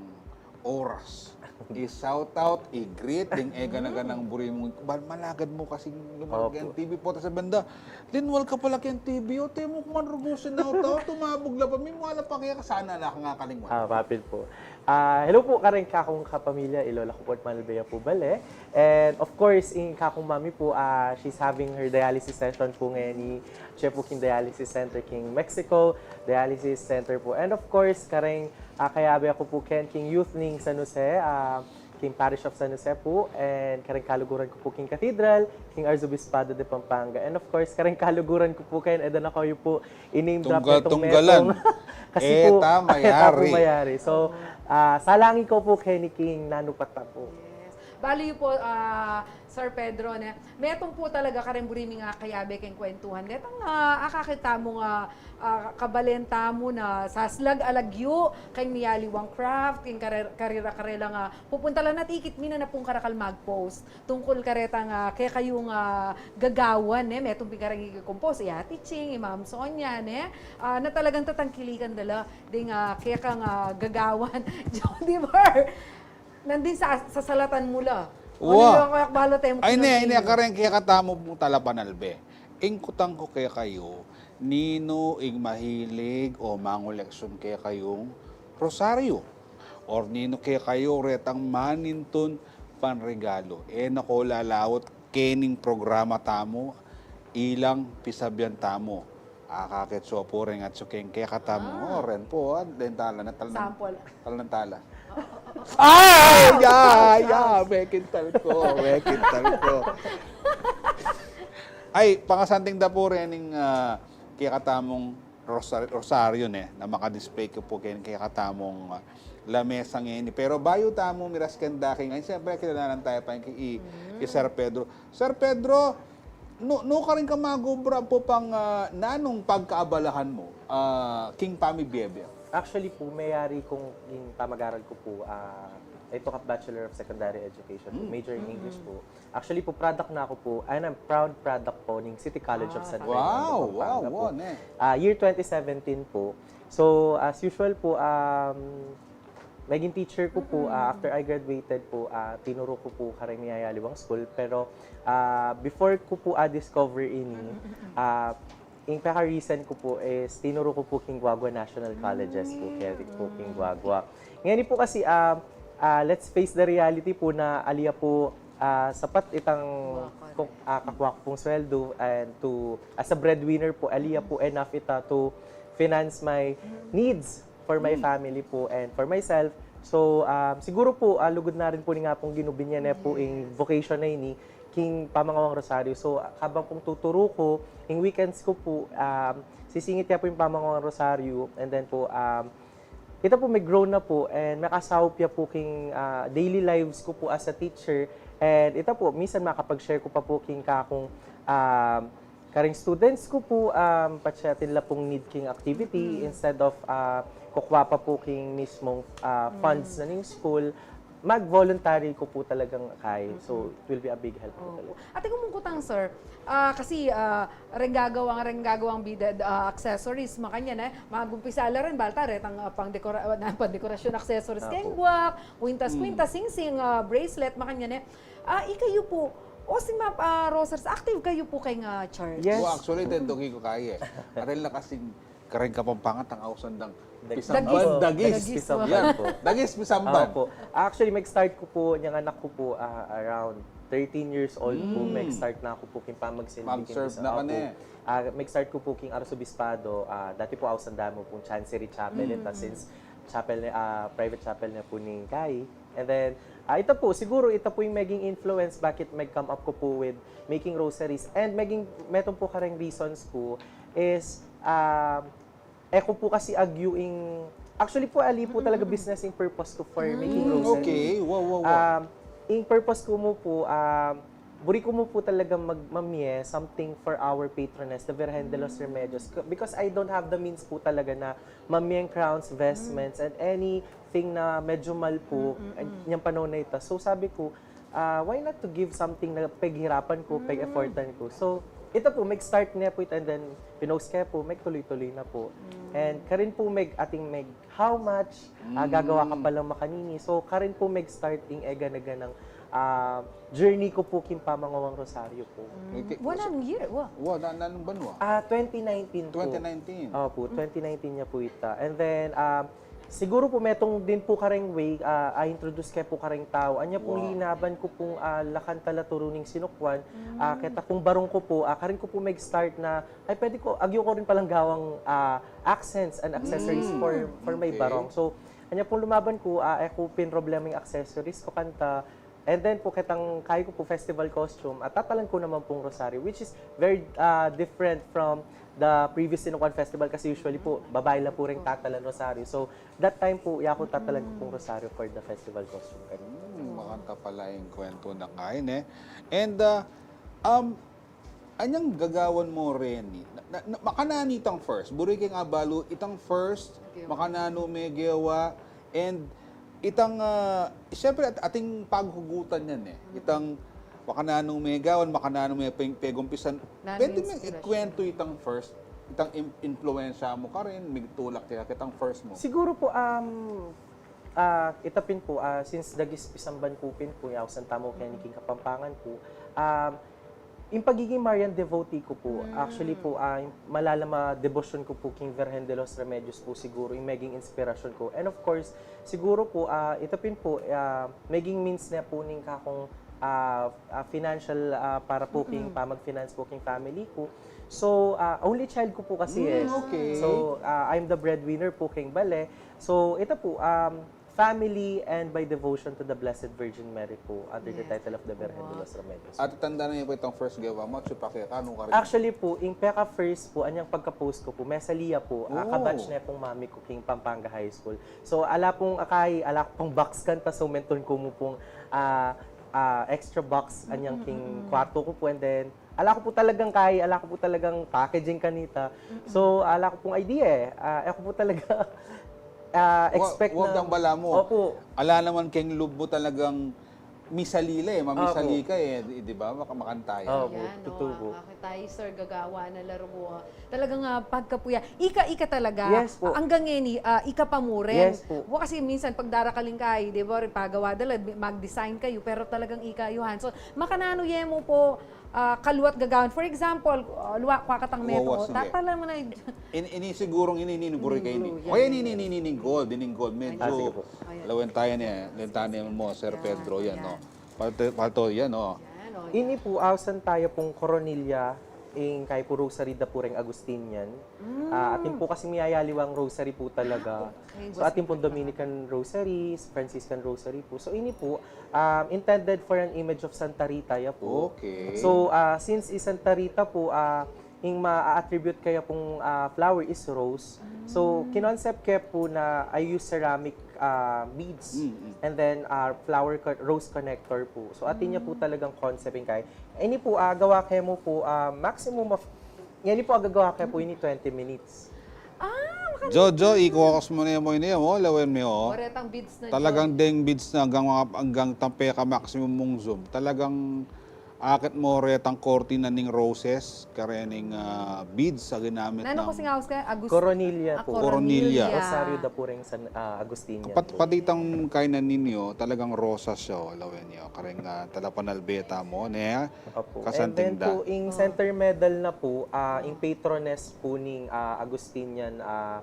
oras. I-shout out, i-greet, ding e gana-ganang buri mung, bal-, malagad mu kasing lumalagad Opo. T V po, tas banda, linwal ka pala keng T V, o, te mu kuman rugusin na, o, tau, tumabug la pa, mimwala pa kaya ka sana la kang akalingwan. Ah, mapil po. Ah, hello po, kareng kakung kapamilya, i lola ku po at Manalbea po bale. And of course, ing kakung mami po, ah, she's having her dialysis session po ngeni. Siya po king dialysis center king Mexico, dialysis center po. And of course, kareng Ah, kayabe ku pu ken king youth ning San Jose, ah, king Parish of San Jose pu, and kareng kaluguran ku pu king Cathedral, king Arzobispado de Pampanga, and of course, kareng kaluguran ku pu ken, e da na kayu pu i-name drop Tunggal-, nitong tunggalan. Metong. Kasi pu, Eta, mayari. Eta pu mayari. So, ah, salangi ku pu keni king nanupatan pu. Yes. Bali yu pu, ah, Sir Pedro, ne? Metung pu talaga kareng buri ming akayabe keng kwentuhan. Detang, ah, akakit tamung, ah, ah, kabalen tamu na saslag a lagyu keng miyaliwang craft, keng kare-, karera-karela nga pupuntalan at ikit mi na na pung karakal mag-post tungkul karetang, ah, kekayung, ah, gagawan, ne? Metung pin kareng iki-compose, i Ate Ching, i Ma'am Sonia, ne? Ah, na talagang tatangkilikan da la ding, ah, kekang, ah, gagawan. Jody Burr, nandin sa, sa salatan mu la. Wa. Ano yung kaya bala tayo mo Ay, ne, kinamay ne, mo? Kareng kekatamu pung talapanalbe. Ing kutang ku kekayu, ninu ing mahilig o mangoleksyon kekayung rosaryo? Or ninu kekayu retang manintun panregalu? E na ko lalaut kening programa tamu, ilang pisabyan tamu. Akakit su pu reng atsu keng kekatamu. Ah. O, ren pu, ah, dentala na talnan. Sample. Talnan tala. Ay, ya, ya, mekintal ku, mekintal ku. Ay, pangasanting da pu rening, ah, kekatamung rosar-, rosaryo, ne, na maka-display ku pu keng kekatamung, ah, lamesa ngeni. Pero bayu tamu miras keng dake ngeni, siyempre, kilalanan taya pa ing ki-, i-, Mm. i Sir Pedro. Sir Pedro, nu-, nukarin ka magubra pu pang, ah, nanung pagkaabalahan mu, ah, king pamibie-bie? Actually pu, meyari kung ing pamag-aral ku pu, ah, I took up Bachelor of Secondary Education pu, Mm. major in English Mm. pu. Actually pu, product na ku pu, and I'm proud product pu ning City College of Ah, San Fernando, Wow, Pampanga wow, pu. Wow, ne? Ah, year twenty seventeen pu. So, as usual pu, um, Meging teacher ku pu, ah, after I graduated pu, ah, tinuru ku pu kareng miyayaliwang school. Pero, ah, before ku pu, ah, discover ini, ah, ing peka-recent ku pu is tinuru ku pu king Guagua National Colleges pu, keri pu king Guagua. Ngeni pu kasi, ah, ah, let's face the reality pu na ali ya pu, ah, sapat itang ku-, ah, kakua ku pung sweldo and to, as a breadwinner pu, ali ya pu enough ita to finance my needs for my family pu and for myself. So, um, siguro pu, ah, lugud na rin pu ning Apung Ginu, binye ne pu ing vocation na ini king pamangawang rosaryo. So, ah, kabang kung tuturu ku, ing weekends ku pu, um, sisingit ya pu ing pamangawang rosaryo, and then pu, um, ita pu, me-grow na pu and makasaup ya pu king, ah, daily lives ku pu as a teacher. And ita pu, minsan makapag-share ku pa pu king kakung, um, kareng students ku pu, um, patse atin la pung need king activity, instead of, ah, kukua pa pu king mismung, ah, funds na ning school, mag-voluntary ku pu talagang kay. So, it will be a big help pu talaga. At kung mungkutang, sir, ah, kasi, ah, reng gagawang, reng gagawang beaded, ah, accessories, makanyan e, magumpisa la rin, balta, retang, ah, pang-dekora-, ah, pang-dekorasyon accessories, keng guak, kwintas-kwintas, singsing, ah, bracelet, makanyan e. Ah, ikayu pu, o sing ma-, ah, Rosers, active kayu pu keng, ah, church? Yes. Well, actually, ten to ku kaya e. Atin la kasing kareng Kapampangan, tang ausan dang pisamban, dagis. Dagis pisamban pu. Dagis pisamban. Opo. Actually, mag-start ku pu, nyang anak ku pu, ah, around thirteen years old pu, mag-start na ku pu king pamagsindi king pisamban. Ah, mag-start ku pu king Arsobispado, ah, dati pu ausan da mu pung Chancery Chapel, ita since chapel ne, ah, private chapel ne pu ning kai. And then, ah, ita pu, siguro ita pu ing meging influence bakit mag-come up ku pu with making rosaries. And meging, metung pu kareng reasons ku is, ah, e ku pu kasi agyu ing, actually pu, ali pu talaga business ing purpose ku for making rosaries. Okay. Wow, wow, wow. Um, ing purpose ku mu pu, um, buri ku mu pu talaga mag-, mamie something for our patroness, the Virgen de los Remedios. K-, because I don't have the means pu talaga na mamie ing crowns, vestments, and anything na medyo mal pu, nyang panahon na ita. So sabi ku, ah, why not to give something na peghirapan ku, peg-effortan ku? So, ita pu, mag-start ne pu ita, and then pinost ke pu, magtuloy-tuloy na pu. And karin pu, mag-, atin mag-, how much, ah, gagawa ka pa lang makanini. So, karin pu mag-start ing egana-ganang, ah, journey ku pu king pamangawang rosaryo pu. Wa, nanung year? Wa. Wa, na, nanung banua? Ah, twenty nineteen pu. Twenty nineteen? Opu, twenty nineteen ya pu ita. And then, ah, siguro pu metung din pu kareng way, ah, a-introduce ke pu kareng tau. Anya pung linaban ku pung, ah, lakan tala turu ning sinukwan. Ah, keta kung barong ku pu, ah, karin ku pu mag-start na, ay, pwede ku, agyu ku rin palang gawang, ah, accents and accessories for, for my barong. So, anya pung lumaban ku, ah, e ku pinroblema ing accessories ku kanta. And then pu, ketang kayu ku pu festival costume, ah, tatalan ku naman pung rosaryo, which is very, ah, different from the previous Sinukwan Festival kasi usually pu, babai la pu ring tatalan rosaryo. So, that time pu, yaku tatalan ku pung rosaryo for the festival costume. Hmm, makanta pala ing kwentu na kain e. And, ah, um, anyang gagawan mu reni? Na, na, na, makananu itang first? Buri keng abalu, itang first, makananu megewa, and itang, ah, siyempre, at-, ating paghugutan yan e. Itang makananu megawan, makananu me peg-, pegumpisan. Pwede meng ikwento itang first, itang im-, impluensya mu karin, migtulak kaya kitang first mu? Siguro pu, um, ah, ita pin pu, ah, since dagis pisamban ku pin pu, ausan tamu keni king Kapampangan pu, um, ing pagiging Marian devotee ku pu, actually pu, ah, ing malalam a debosyon ku pu king Virgen de los Remedios pu siguro ing meging inspirasyon ku. And of course, siguro pu, ah, ita pin pu, ah, meging means ne pu ning kakung, ah, ah, financial, ah, para pu king pamag-finance pu king family ku. So, ah, only child ku pu kasi e. So, ah, I'm the breadwinner pu king bale. So, ita pu, um, family and by devotion to the Blessed Virgin Mary pu, under the title of the Virgen de los Remedios. At tanda na yu pu itang first gewa mu, at supake ka, nung karin? Actually pu, ing peka-first pu, anyang pagka-post ku pu, mesali ya pu, ah, kabatch ne pung mami ku king Pampanga High School. So, ala pung akai, ala ku pung box kanta, so mentun ku mu pung, ah, ah, extra box, anyang king kwartu ku pu, and then, ala ku pu talagang kai, ala ku pu talagang packaging kanita. So, ala ku pung idea e. Ah, e ku pu talaga, ah, expect na. Wa-, wag dang bala mu. Opu. Ala naman keng lub mu talagang misali la e, mamisali ka e, di, di ba? Maka-, makanta yan. Opo, totoo po. Ayan, o, ah, kita i Sir gagawa na la rin, ah, talagang, ah, pagkapuya. Ika-ika talaga. Yes po. Ah, anggang ngeni, ah, ika pa mu rin. Yes po. Bu kasi minsan pagdarakaling ka, e, di ba, pagawa da la, mag-design kayu, pero talagang ika yu hands-on. Makananu ye mu pu, ah, kaluat gagawan. For example, ah, luwa, kua katang metung, o, sige. Tatala mu na. In-, ini sigurung ini, ini, ini, buri kayu ini. Blue, yan. O, yan, ini, ini, ini, ini, gold, ini, gold. Medyo, ah, sige po. Lawen taya ne, lawen taya ne mu, Sir Pedro, yan, no? Palto, palto yan, o. Yan, o, yan. Ini pu, ausan taya pung koronilya, ing kaya pu rosary da pu reng Agustinian. Mm. Ah, atin pu kasi miyayaliwang rosary pu talaga. Ah, okay. So, atin pung Dominican rosary, Franciscan rosary pu. So, ini pu, um, intended for an image of Santa Rita ya pu. Okay. So, ah, since i Santa Rita pu, ah, ing ma-attribute kaya pung, ah, flower is rose. So, mm, kinoncept ke pu na I use ceramic, ah, beads. Mm, mm. And then, ah, flower co-, rose connector pu. So, atin ya pu, mm, talagang concept ing kaya. Ini pu, ah, gawa ke mu pu, ah, maximum of, ini pu, ah, gagawa ke pu ini twenty minutes. Ah, makali- Jojo, ikuha ko sa mo na mo ini, o, lawen me, o. O, retang beads na, talagang deng beads na, anggang mga, anggang tampe ka maximum mung zoom. Talagang akit mo retang kortina ning roses, karening, ah, beads a ginamit. Nanu kasi ing aus ka? Agus-, koronilya ah, pu. Koronilya. Koronilya. Rosario da pu reng San, ah, Agustinian pu. Pat-, pati itang kainan ninyo, talagang rosas ya, o, lawen ye. Kareng, ah, talapanalbe tamu, ne? Opo. Kasanting da. And then pu, ing center medal na pu, ah, ing patroness pu ning, ah, Agustinian, ah,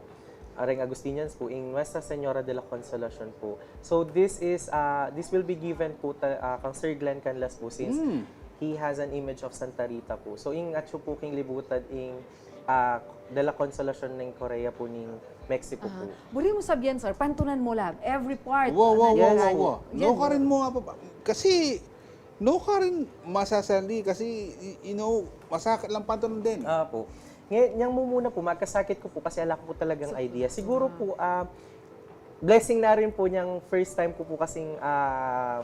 reng Agustinians pu, ing Nuestra Señora de la Consolacion pu. So this is, ah, this will be given pu ta-, ah, kang Sir Glenn Canlas pu, since, mm, he has an image of Santa Rita pu. So ing atsu pu king libutan ing, ah, de la Consolacion ning Korea pu ning Mexico pu. Buri mu sabian, sir, pantunan mu la every part. Wa, wa, wa, wa, wa. Yes. No, karin mu nga pa, kasi no, karin masasali kasi, y-, you know, masakit lang pantunan din. Apo. Nge-, nyang mumuna pu, magkasakit ku pu kasi ala ku pu talagang idea. Siguro pu, ah, blessing na rin pu nyang first time ku pu kasing, ah,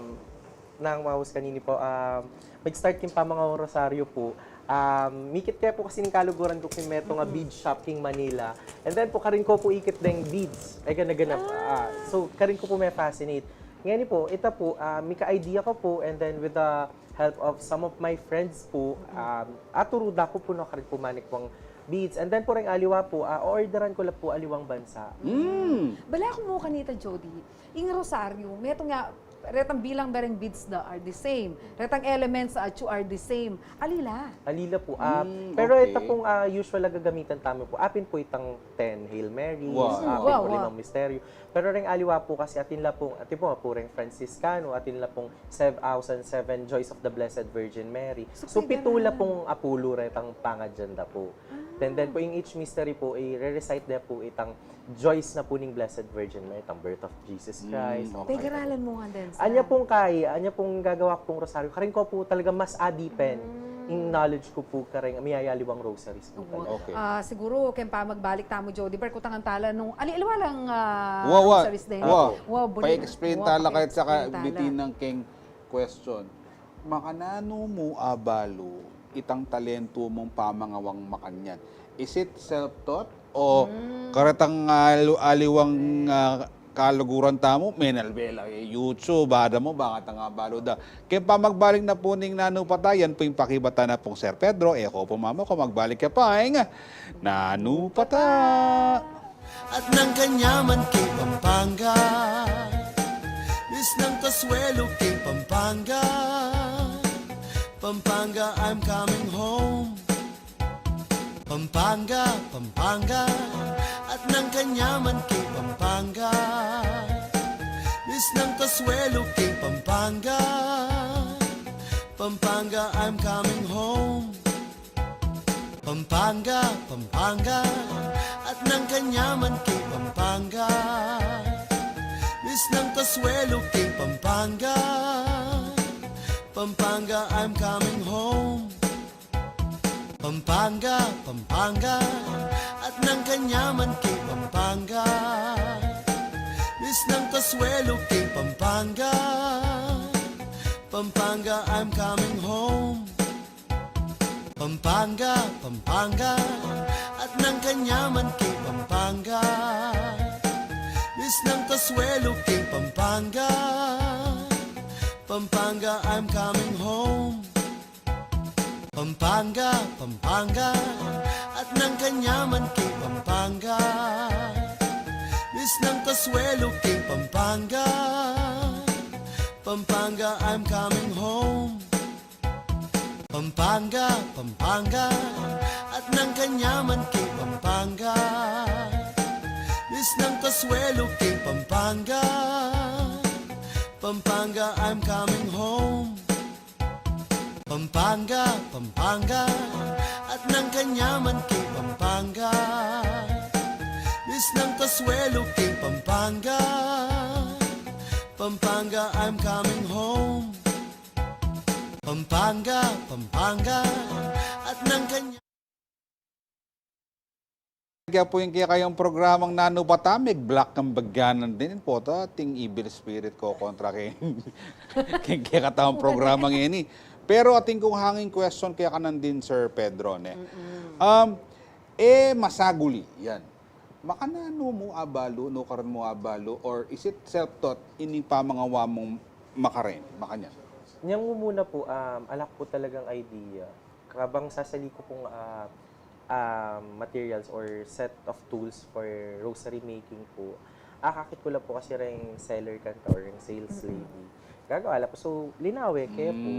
nang maus kanini pu, ah, mag-start king pamangawang rosaryo pu. Ah, mikit ke pu kasi ning kaluguran ku king metung a bead shop king Manila. And then pu, karin ku pu ikit deng beads. E, gana-gana. Ah, so, karin ku pu me-fascinate. Ngeni pu, ita pu, ah, mika-idea ku pu, and then with the help of some of my friends pu, um, aturu da ku pu, no, karin pu manikmang beads. And then pu reng aliwa pu, ah, o-orderan ku la pu aliwang bansa. Mm. Bala ku mu kanita, Jody, ing rosaryo, metung ya, retang bilang da reng beads da are the same. Retang elements a atsu are the same. Alila. Alila pu. Ah, pero ita pung, ah, usual a gagamitan tamu pu, apin pu itang ten Hail Marys, apin pu limang misteryo. Pero reng aliwa pu kasi atin la pung, atin pu, pu reng Franciscano, atin la pung sev-, ausan seven Joys of the Blessed Virgin Mary. So, pitu la pung apulu retang pangadyan da pu. Then, then pu, ing each mystery pu, i-recite da pu itang joys na pu ning Blessed Virgin Mary, itang birth of Jesus Christ. Pegaralan mu ngan din sa. Anya pung kai, anya pung gagawa ku pung rosaryo, karin ku pu talaga mas adipen ing knowledge ku pu kareng miyayaliwang rosaries pu talaga. Okay. Ah, siguru keng pamagbalik tamu, Jody, bar kutangan tala nung, ali, aliwa lang, ah, rosaries din. Wa, wa. Pa-explain tala kahit sa ka-, bitin ng keng question. Makananu mu abalu itang talentu mung pamangawang makanyan? Is it self-taught o karetang alu-, aliwang, ah, kaluguran tamu, menalbe la, e, YouTube, ada mu, bang atang abalu da. Keng pamagbalik na pu ning Nanu Pata, yan pu ing pakibatan na pung Sir Pedro, e ku pu mamaku, magbalik ya pa ing Nanu Pata. At nang kanyaman king Pampanga, bis nang kasuelo king Pampanga, Pampanga, I'm coming home. Pampanga, Pampanga, at nang kanyaman king Pampanga, bis nang kasuelo king Pampanga, Pampanga, I'm coming home. Pampanga, Pampanga, at nang kanyaman king Pampanga, bis nang kasuelo king Pampanga, Pampanga, I'm coming home. Pampanga, Pampanga, at nang kanyaman king Pampanga, bis nang kasuelo king Pampanga, Pampanga, I'm coming home. Pampanga, Pampanga, at nang kanyaman king Pampanga, bis nang kasuelo king Pampanga, Pampanga, I'm coming home. Pampanga, Pampanga, at nang kanyaman king Pampanga. Miss ng Consuelo king Pampanga. Pampanga, I'm coming home. Pampanga, Pampanga, at nang kanyaman king Pampanga. Miss ng Consuelo king Pampanga. Pampanga, I'm coming home. Pampanga, Pampanga, at nang kanyaman king Pampanga. Miss ng Consuelo king Pampanga. Pampanga, I'm coming home. Pampanga, Pampanga, at nang kanya Kaya pu ing kekayung programang Nanu Bata, meg-block kang bagyanan din pu ta, ating evil spirit kokontra king, king kekatang programa ngeni. Pero atin kung hanging question kekanan din, Sir Pedro, ne? Um, e, masaguli, yan. Makananu mu abalu, nukarin mu abalu, or is it self-taught, ining pamangawa mung makanyan, makanyan? Nyang mumuna pu, um, ala ku pu talagang idea. Kabang sasali ku pung, ah, ah, materials or set of tools for rosary making pu, akakit ku la pu kasi reng seller kanta or reng sales lady. Gagawa la pu. So, linawe ke pu.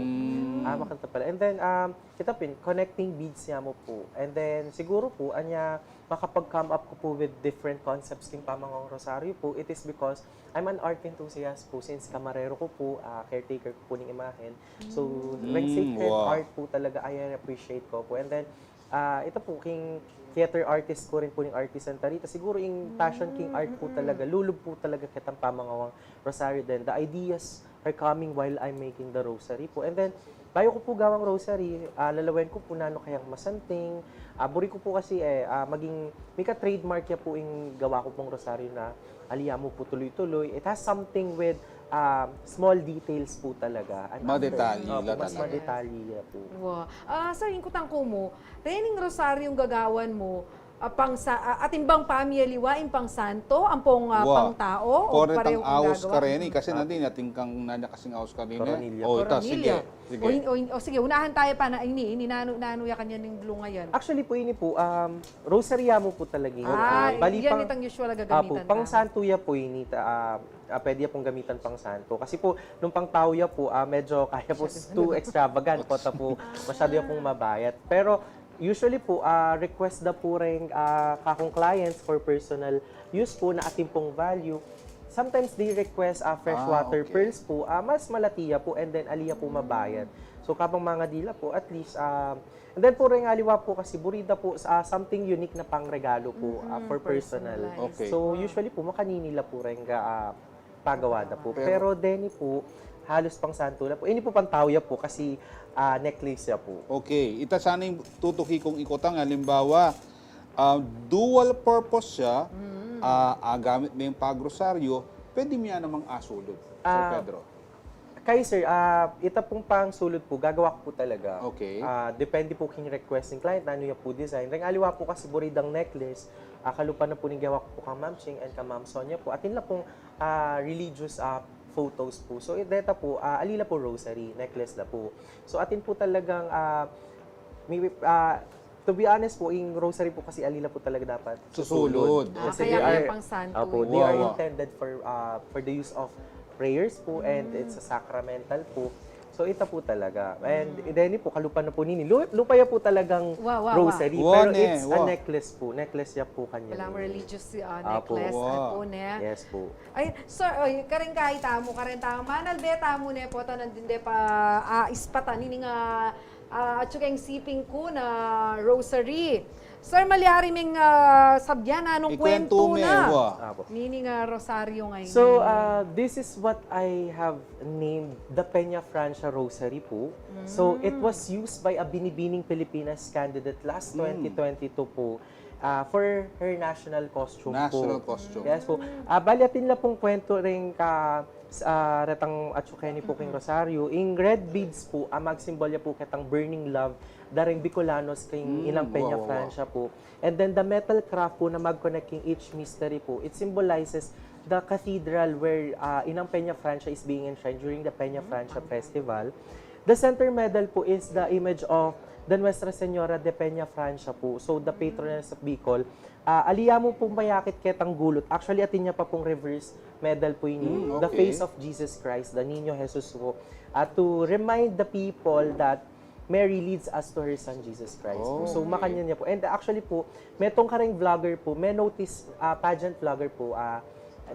Ah, makanta pala. And then, um, kita pin, connecting beads nya mu pu. And then, siguro pu, anya, makapag-come up ku pu with different concepts king pamangawang rosaryo pu, it is because I'm an art enthusiast pu. Since kamarero ku pu, ah, caretaker ku pu ning imahen. So, reng sacred art pu talaga, I appreciate ko pu. And then, ah, ita pu, king theater artist ku rin pu ning Artisan Tarita. Siguro ing passion king art pu talaga, lulub pu talaga ketang pamangawang rosaryo. Then, the ideas are coming while I'm making the rosary pu. And then, bayu ku pu gawang rosary, ah, lalawen ku pu nanu kayang masanting. Ah, buri ku pu kasi, e, ah, maging, mika-trademark ya pu ing gawa ku pung rosaryo na ali ya mu pu tuloy-tuloy. It has something with, ah, small details pu talaga. Madetalye la talaga. Opo, mas madetalye ya pu. Wa. Ah, sir, ing kutang ku mu, rening rosaryung gagawan mu, ah, pang sa-, ah, atin bang pamialiwa ing pangsanto, ampong, ah, pangtao, o pareho kung gagawa? Kareni, kasi nandin, atin kang nanya kasing aus kareni. Koronilya. O, ita, sige. Sige. O, in-, o, in-, o, sige, unahan tayo pa na ini, ini nanu, nanu ya kanyan ning lungayan. Actually pu, ini pu, um, rosary ya mu pu talaga ini. Ah, bali yan pang-, itang usual a gagamitan. Apo, pangsanto ya pu ini, ta-, ah, ah, pwede ya pung gamitan pangsanto. Kasi pu, nung pangtao ya pu, ah, medyo kaya pu too extravagant pu, ta pu, masyado ya pung mabayat. Pero, usually pu, ah, request da pu reng, ah, kakung clients for personal use pu na atin pung value. Sometimes they request, ah, freshwater pearls pu, ah, mas malati ya pu, and then ali ya pu mabayat. So, kabang mangadi la pu, at least, ah, and then pu reng aliwa pu kasi buri da pu, ah, something unique na pangregalo pu, ah, for personal. Personalized. Okay. So, usually pu, makanini la pu reng, ah, pagawa da pu. Pero deni pu, halos pangsanto la pu. Ini pu pangtao ya pu kasi, ah, necklace ya pu. Okay. Ita sana ing tutuki kung ikutang, alimbawa, ah, dual purpose siya, ah, ah, gamit me ing pagrosaryo, pwede me ya namang asulud, Sir Pedro? Kaya, sir, ah, ita pung pangsulud pu, gagawa ku pu talaga. Okay. Ah, depende pu king request ning client, nanu ya pu design. Reng aliwa pu kasi buri dang necklace, ah, kalupa na pu ning gawa ku pu kang Ma'am Ching and kang Ma'am Sonia pu. Atin la pung ah, religious, ah, photos pu. So, i-, deta pu, ah, ali la pu rosary, necklace la pu. So, atin pu talagang, ah, mi-, ah, to be honest pu, ing rosary pu kasi ali la pu talaga dapat susulud. Susulud. Ah, kasi kaya they are, pangsanto. Opo, they are intended for, ah, for the use of prayers pu, and it's a sacramental pu. So, ita pu talaga. And deni pu, kalupa na pu nini. Lu-, lupa ya pu talagang rosary. Pero it's a necklace pu. Necklace ya pu kanyan. Walang religious, ah, necklace, apo, ne? Yes pu. Ay, sir, ay, kareng kaya tamu, kareng tamu. Manalbe tamu ne pu, ta nandin de pa, ah, ispatan ini nga, ah, atsu keng siping ku na rosary. Sir, malyari meng, ah, sabyan nanung kwentu na nini nga rosaryo ngeni. So, ah, this is what I have named the Peñafrancia Rosary pu. So, it was used by a Binibining Pilipinas candidate last twenty twenty-two pu, ah, for her national costume pu. National costume. Yes pu. Ah, bali atin la pung kwentu reng ka, ah, retang atsu keni pu king rosaryo. Ing red beads pu, ah, magsimbolya pu ketang burning love da reng Bicolanos king inang Peñafrancia pu. And then the metal craft pu na mag-connect king each mystery pu, it symbolizes the cathedral where uh, Inang Peña Francia is being enshrined during the Peña Francia Festival. The center medal po is the image of the Nuestra Señora de Peña Francia po. So, the patroness of Bicol. Uh, ali ya mu pung mayakit ketang gulut. Actually, atin ya pa pung reverse medal po ini. Mm, The okay. Face of Jesus Christ, the Niño Jesus po. Uh, to remind the people that Mary leads us to her son Jesus Christ po. Oh, So, okay. Makanyan ya po. And actually po, metong kareng vlogger po, may notice, uh, pageant vlogger po, uh,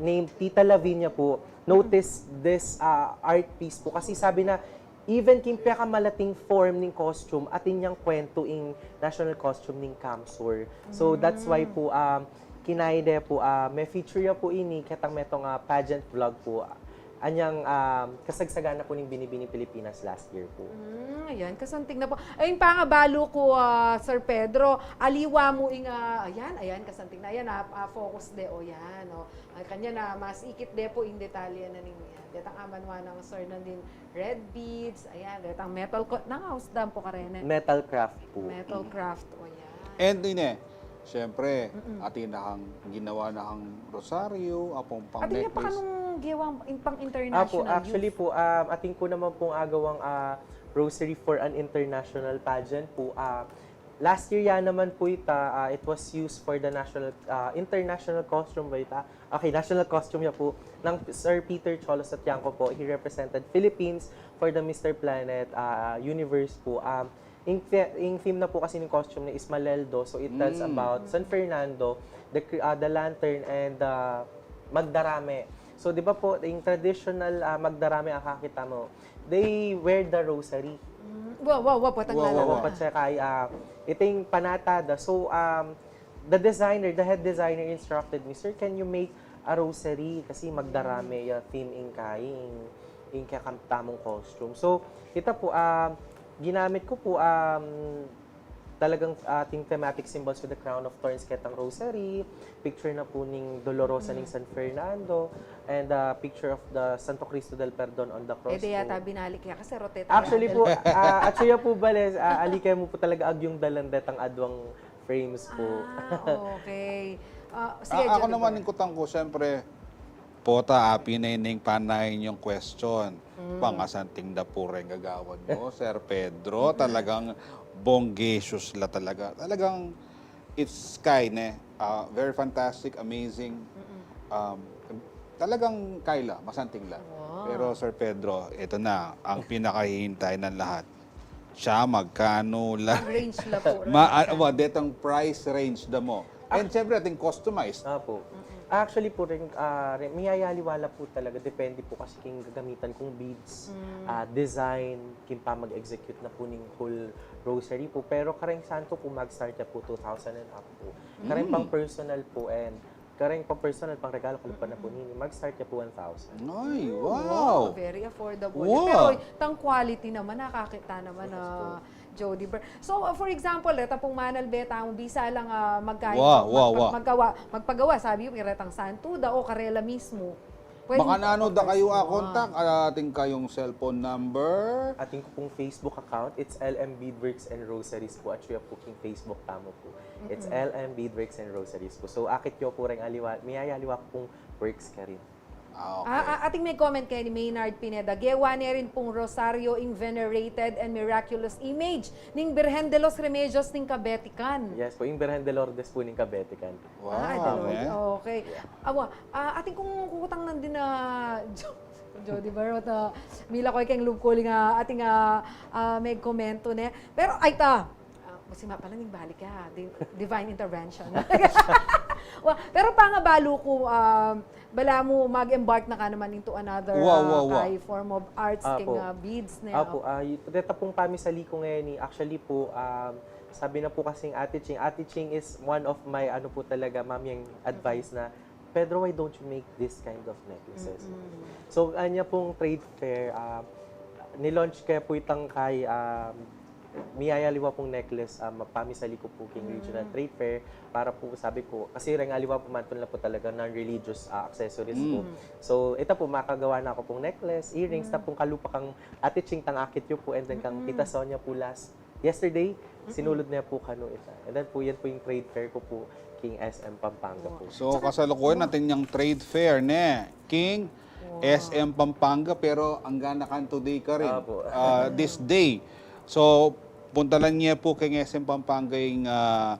named Tita Lavinia po, notice this uh, art piece po. Kasi sabi na, even king pinakamalating form ning costume, atin yang kwento ing national costume ning CamSur. So that's why po, um, kinaide po, uh, may feature ya po ini, ketang metong uh, pageant vlog po. Anyang um, kasagsagan na po ning Binibining Pilipinas last year po. Mm, ayan, kasanting na po. Ay, yung pangabalu ko, ah, Sir Pedro, aliwa mu ing, ah, ayan, ayan, kasanting na. Ayan, ah, ah, focus de, o yan, o. Ay, kanya na, mas ikit de po ing detalye na ning, yan. Detang amanwa nang Sir nandin, red beads, ayan, detang metal, co- nang house dam po karene. Metal craft po. Metal craft, o yan. And ine, siyempre, atin na kang ginawa na kang rosaryo, apong pang At hindi pa necklace. Kanung gewang in, pang Apo, international actually youth. Po, um, atin ko naman pong agawang ah, rosary for an international pageant po. Ah, last year yan naman po ita, ah, it was used for the national, ah, international costume ba ita? Okay, national costume niya po ng Sir Peter Cholo Satiangco po. He represented Philippines for the Mister Planet ah, Universe po. Um, yung, the- yung theme na po kasi ng costume niya is Maleldo. So it tells Mm. about San Fernando, the cr- ah, the lantern, and the Magdarame. So di ba po, yung traditional ah, Magdarame, akakita mo, they wear the rosary. Mm, wow, wow, wow, patang Wow, wow, lalawa. wow. Dapat siya kay, ah, ito yung panatada. So, um, the designer, the head designer instructed me, "Sir, can you make a rosary? Kasi magdarame yung theme ing kay, ing, ing kaya kam- tamong costume." So, ita po, um, ginamit ko po, um, talagang ating thematic symbols with the crown of thorns, ketang rosary, picture na po ning Dolorosa ning San Fernando, and uh, picture of the Santo Cristo del Perdon on the cross Eh, di yata po. binalik niya kasi rote tayo. Actually po, ah, actually po bale, ah, ali kaya mo po talaga agyung dalan detang adwang frames po. Ah, okay. Ah, sige, Ah, ako Jody naman, Boy. Ning kutang ko, siyempre, pota, api na ining panayin yung question. Pangasanting da po rin gagawan mo, Sir Pedro. Talagang bongacious la talaga. Talagang, it's kind eh. Ah, very fantastic, amazing. Um, talagang kaila, masanting la. Wow. Pero Sir Pedro, ito na, ang pinakahihintay ng lahat. Siya, magkano la? Ang range la po. Ma, ah, wa, detang price range da mo. And siyempre, ating customized. Apo. Actually po rin, ah, rin, miyayaliwa la po talaga. Depende po kasi king gagamitan kong beads, ah, design, king pa mag-execute na po ning whole rosary po. Pero kareng santo po, mag-start na po two thousand and up po. Kareng pang personal po and kareng pang personal, pang regalo, kalupa na po nini, mag-start na po one thousand. Ay, Wow, wow! very affordable. Wow. Pero tang quality naman, nakakita naman na Jody Ber. So, uh, for example, reta pong manalbe tamu, bisa lang ah, magkain, Wow, wow, mag- wow. magkawa, magpagawa, sabi yung retang santo da o karela mismo. Pwede Baka nanu da kayu a Ah. contact, atin kayung cellphone number. Atin ko pong Facebook account, it's L M Beadworks and Rosaries po. At siya po king Facebook tamu po. It's L M Beadworks and Rosaries po. So, akit yo po reng aliwa, miyayaliwa ko pong works karin. Ah, okay. Ah, ah, ating may comment kay ni Maynard Pineda. Gewa ne rin pong rosaryo ing venerated and miraculous image ning Birhen de los Remedios ning Kabetikan. Yes po, yung Birhen de Lourdes po ning Kabetikan. Wow, Ah, de Lourdes. eh. Okay. Awa, ah, ating kung kukutang nandin na Jo- Jody Barot, ah, mila ko keng lub ko nga ating ah, ah, may komento ne. Pero ay ta, ah, kasi nga pala ning balik ka, di- divine intervention. Wa- pero pangabalu ko, ah, bala mu mag-embark na ka naman into another Wa, wa, ah, wa. kay form of arts, Apo. king ah, beads na Apo, ah, y- deta pong pamisali ko ngayon, eh, actually po, um, sabi na po kasing Ate Ching, Ate Ching is one of my, ano po talaga, ma'am, yung advice na, "Pedro, why don't you make this kind of necklaces?" So, anya pong trade fair, um, nilaunch kaya po itang kay, um, miyayaliwa pong necklace, um, pamisali ko po king regional trade fair para po, sabi ko, kasi reng aliwa po, mantun la po talaga non-religious ah, accessories po. So, ita po, makagawa na ako pong necklace, earrings, na pong kalupa kang Ate Ching, tang akit yo po, and then kang Tita Sonia po last, yesterday, sinulod niya po kanu ita. And then po, yan po yung trade fair ko po. king S M Pampanga po. So, kasalukuyan atin yang trade fair, ne? King S M Pampanga, pero anggang today karin. Opo. Ah, this day. So, puntalan ye pu king S M Pampanga ing, ah,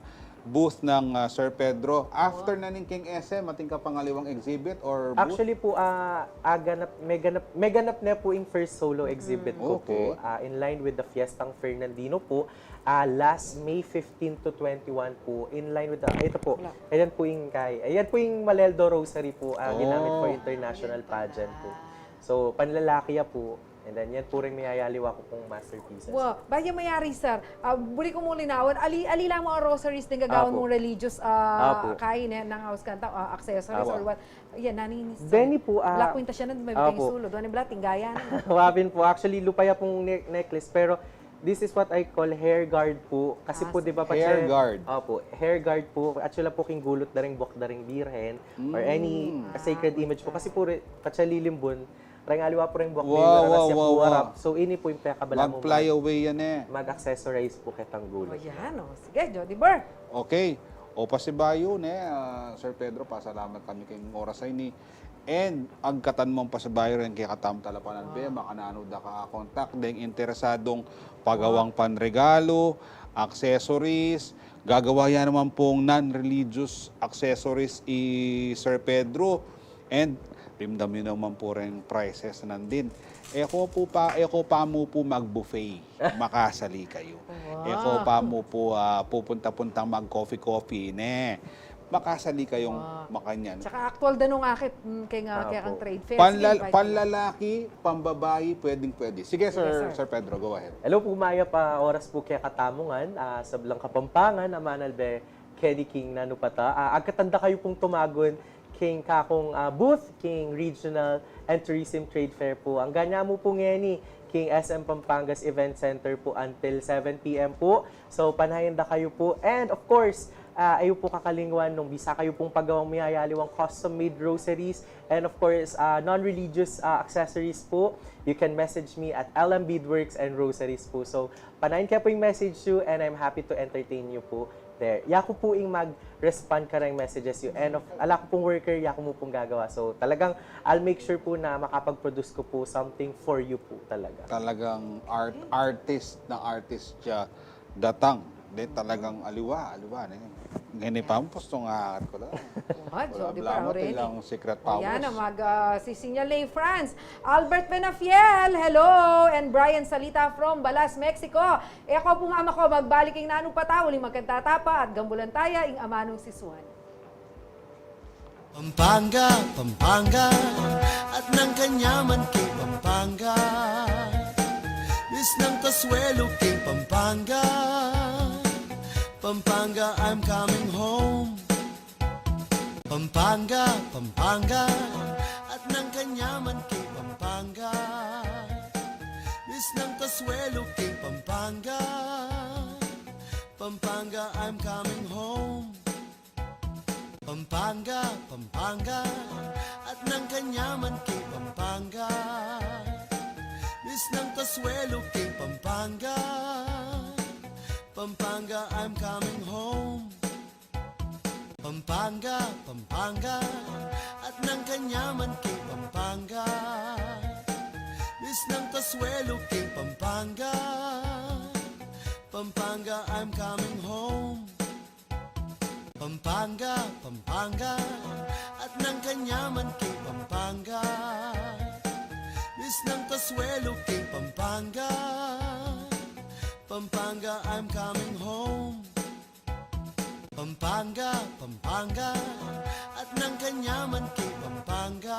booth nang, ah, Sir Pedro. After na ning king S M, atin ka pang aliwang exhibit or booth? Actually po, ah, ah, ganap, may ganap, may ganap na po ing first solo exhibit ko po. Okay. Ah, in line with the Fiestang Fernandino po, ah, last May fifteen to twenty-one po, in line with the, ito po, ayan po ing kay, ayan po ing Maleldo Rosary po, ah, ginamit for international pageant po. So, panlalaki ya po. And then, yan po rin mayayaliwa ko pong masterpieces. Wow, baya mayari, sir. Ah, buri ku mung linawan, ali, ali lamang a rosaries ding gagawan mung religious, ah, kain, eh, nang house kanta, ah, accessories or what. Yan, naninis. Beni po, ah, wala kwenta siya na, may bigay sulod. Ano bala, tinggaya na. Wapin po, actually, lupa ya pong ne-, necklace, pero this is what I call hair guard po. Kasi po, di ba, hair guard. Opo, hair guard po. Actually po, king gulut da ring buak da ring birhen or any sacred image po. Kasi po, re-, patse lilimbun, reng aliwa po reng buak, wow, wow, wow, wow. So, ini po ing pekabala mo. Mag-fly away yan, eh. Mag-accessorize po ketang gulut. O, yan, o. Sige, Jody Burr. Okay. O, pasibayu, ne, ah, Sir Pedro, pasalamat kami keng oras a ini. And, agkatan mung pasibayu reng kekatamung talapanalbe, makananu da ka contact deng interesadung pagawang panregalu, accessories, gagawa ya naman pong non-religious accessories i Sir Pedro. And dimdam yu naman pu reng prices nandin. E ko pu pa, e ko pa mu pu mag-buffet. Makasali kayu. E ko pa mu pu, ah, pupunta-puntang mag-coffee-coffee, ne. Makasali kayung makanyan. Tsaka aktual da nung akit, mm, keng, ah, keng trade fair. Sige, invite mo. Panlalaki, pambabai, pwedeng-pwede. Sige, Sir, Sir Pedro, go ahead. Hello pu, mayap a oras pu kekatamu ngan, ah, sablang Kapampangan, a manalbe keni king nanu pa ta. Ah, agkatan da kayu pung tumagun king kakung, ah, booth king Regional and Tourism Trade Fair pu. Anggang ya mu pu ngeni king S M Pampanga's Event Center pu until seven P M pu. So, panayan da kayu pu. And of course, ah, e yu pu kakalingwan nung bisa kayu pung pagawang miyayaliwang custom-made rosaries and of course, ah, non-religious, ah, accessories pu. You can message me at L M Beadworks and Rosaries pu. So, panayan ke pu ing message yu and I'm happy to entertain you pu. There. Yaku pu ing mag-respond kareng messages yu. And of, ala ku pung worker, yaku mu pung gagawa. So, talagang I'll make sure pu na makapag-produce ku pu something for you pu talaga. Talagang art, artist na artist ya datang. De, talagang aliwa, aliwa, ne. Ngeni pa, pustong akat ku la. Wala, Jody, bala pa mu, already. Ilang secret powers. Ayan, mag, ah, sisinyal na ing France. Albert Benafiel, hello! And Brian Salita from Balas, Mexico. E ko pu, mama ko, magbalik ing nanu pa ta, uling magkanta ta pa, at gambulan taya ing amanung si Suan. Pampanga, Pampanga, at nang kanyaman king Pampanga. Miss ng Casuelo king Pampanga. Pampanga, I'm coming home. Pampanga, Pampanga, at nang kanyaman king Pampanga. Miss ng Casuelo king Pampanga. Pampanga, I'm coming home. Pampanga, Pampanga, at nang kanyaman king Pampanga. Miss ng Casuelo king Pampanga. Pampanga, I'm coming home. Pampanga, Pampanga, at nang kanyaman king Pampanga. Miss ng Casuelo king Pampanga. Pampanga, I'm coming home. Pampanga, Pampanga, at nang kanyaman king Pampanga. Miss ng Casuelo king Pampanga. Pampanga, I'm coming home. Pampanga, Pampanga, at nang kanyaman king Pampanga.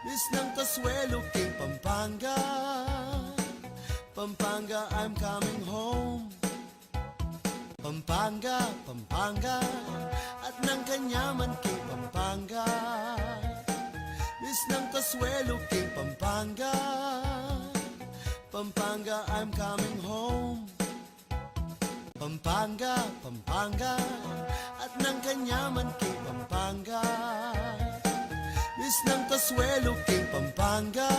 Miss ng Casuelo king Pampanga. Pampanga, I'm coming home. Pampanga, Pampanga, at nang kanyaman king Pampanga. Miss ng Casuelo king Pampanga. Pampanga, I'm coming home. Pampanga, Pampanga, at nang kanyaman king Pampanga. Miss ng Casuelo king Pampanga.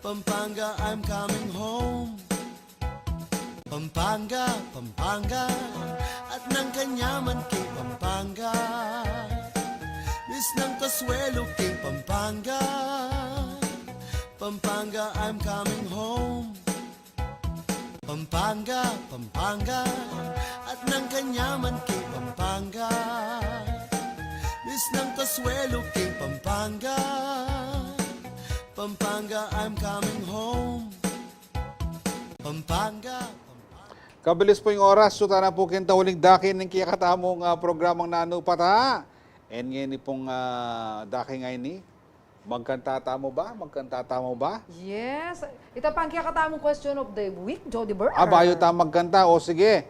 Pampanga, I'm coming home. Pampanga, Pampanga, at nang kanyaman king Pampanga. Miss ng kasuelo king Pampanga. Pampanga, I'm coming home. Pampanga, Pampanga, at nang kanyaman king Pampanga. Miss ng kasuelo king Pampanga. Pampanga, I'm coming home. Pampanga, Pampanga. Kabilis pu ing oras, sutana pu king tauling dake ning kekatamung, ah, programang Nanu Pata. And ngeni pung, ah, dake ngeni, magkanta tamu ba? Magkanta tamu ba? Yes. Ita pa ing kekatamung question of the week, Jody Burr. Ah, bayu ta magkanta. O sige.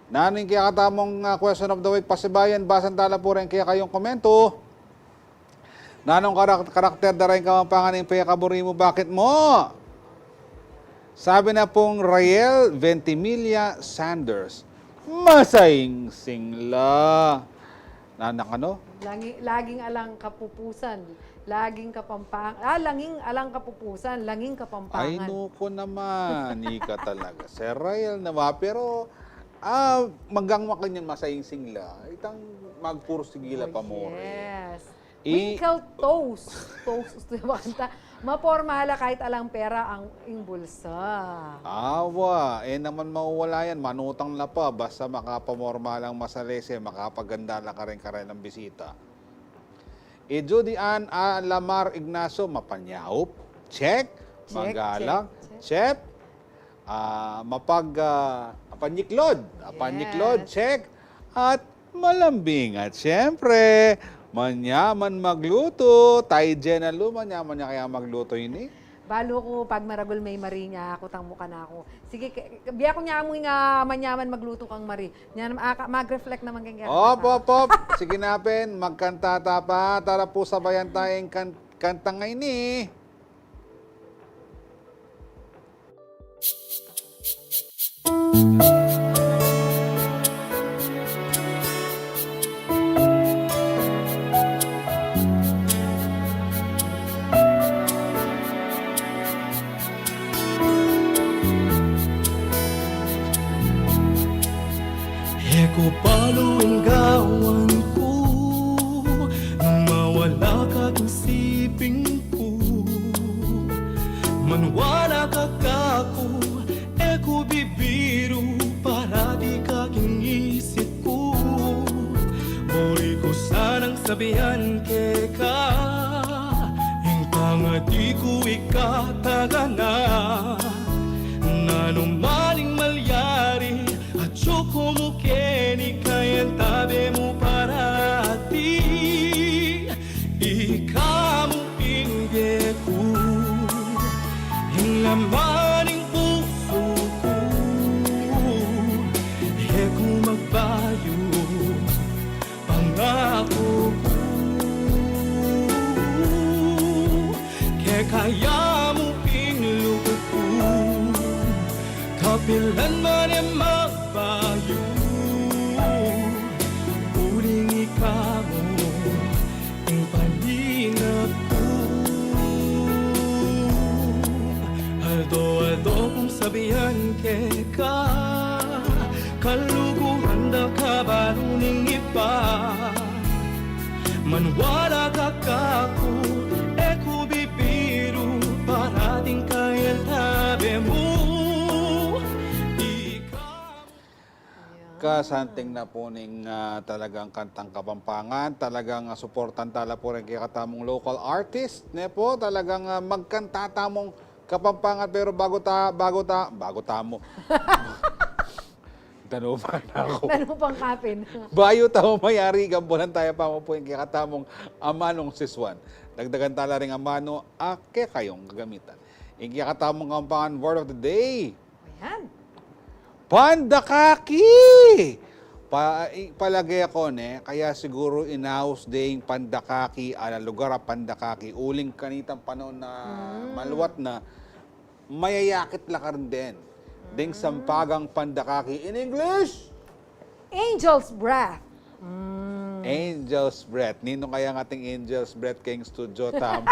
Nanu ing kekatamung, ah, question of the week? Pasibayan, basan tala pu reng kekayung komento. Nanung karak-, karakter da reng Kapampangan ing pekaburi mu? Bakit mu? Sabi na pung Rael Ventimilla Sanders, masaing singla. Nanang ano? Langi-, laging alang kapupusan. Laging Kapampangan. Ah, langing alang kapupusan. Langing Kapampangan. Ay, nuko naman. Ika talaga. Sir Rael naman. Pero, ah, manggang makanyan masaing singla. Itang magpursigi la pa mu rin. Yes. I- Wrinkle toes. Toes, gusto niya makanta. Maporma la kahit alang pera ang ing bulsa. Awa, e naman mawawala yan. Manutang la pa. Basta makapamorma lang masalese, makapaganda la karin-karin ang bisita. I Judy Ann Alamar Ignacio, mapanyaup. Check. Check, magalang. Check, check. Check. Ah, mapag-, ah, apanyiklod. Apanyiklod, yes. Check. At malambing. At siyempre, manyaman magluto. Tay Jenna Lu, manyaman ya kaya magluto ini? Balu ku pagmaragul me ing mari nya, kutang mu kanaku. Sige, ke-, biya ku nya mu ing, ah, manyaman magluto kang mari. Nya nam-, ah, ka-, mag-reflect naman keng kaya. Op, op, op. Sige na pin, magkanta ta pa. Tara pu, sabayan ta ing kan-, kantang ini. E ku balu ing gawan ku, nung mawala ka king siping ku. Maniwala ka kaku, e ku bibiru, parati ka king isip ku. Buri ku sanang sabian keka ing pangadi ku, ika talaga na. Nanu man ing malyari, atyu ku mu keni, kayabe mu parati. Ika mu ing bie ku, ing laman ning pusu ku. E ku magbayu, pangaku ku. Keka ya mu ing lugud ku, kapilan man e magbayu, uling ika mu ing paninap ku. Aldo-aldo kung sabian keka, kaluguran da ka balu ning iba. Maniwala ka kaku, e ku bibiru, parating ka ing tabi mu. Ika Kasanting na pu ning, ah, talagang kantang Kapampangan, talagang, ah, suportan tala pu rin kekatamung local artist, ne pu, talagang, ah, magkanta tamung Kapampangan, pero bago ta-, bago ta-, bago tamu. Danupan na ku. Danupan ka pin. Bayu tamu mayari, gambulan taya pa mu pu ing kekatamung amanu, siswan. Dagdagan tala ring amanu a kekayung gagamitan. Ing kekatamung Kapampangan word of the day. Ayan. Pandakaki! Pa-, i-, palage ku ne, kaya siguru inaus de ing pandakaki, ala lugar a pandakaki, uling kanitang panaun na maluat na, mayayakit la karin den ding sampagang pandakaki. In English? Angel's breath. Mm. Angel's breath. Ninu kaya ing ating angel's breath keng studio tamu?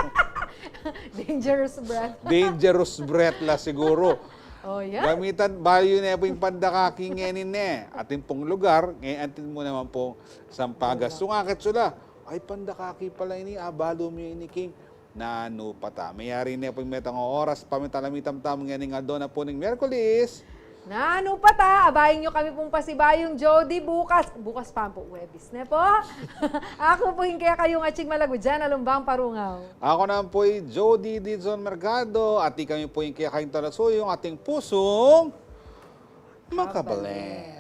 Dangerous breath. Dangerous breath la siguru. O, yan. Gamitan, balu yu ne pu ing pandakaki ngeni ne. Atin pung lugar, ngeni atin mu naman pung sampagas. Sungakit sula, ay, pandakaki pala ini, a, balu mi ini king Nanu Pa Ta. Mayari ne pu ing metung a oras, pamitalam itam tamu ngening aldo na pu ning Miyerkules. Nanu Pa Ta, abayan yu kami pung pasibayung Jody bukas. Bukas pa pu, Huwebes ne pu. Aku pu ing kekayung atsing malagud dian, Alumbang Parungaw. Aku naman pu i Jody Dizon Mercado, at ikami pu ing kekayung talasuyung, ating pusung makabalet.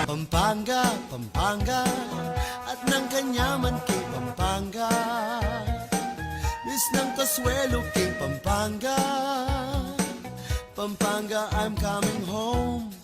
Pampanga, Pampanga, at nang kanyaman king Pampanga. Bis nang kasuelo king Pampanga. Pampanga, I'm coming home.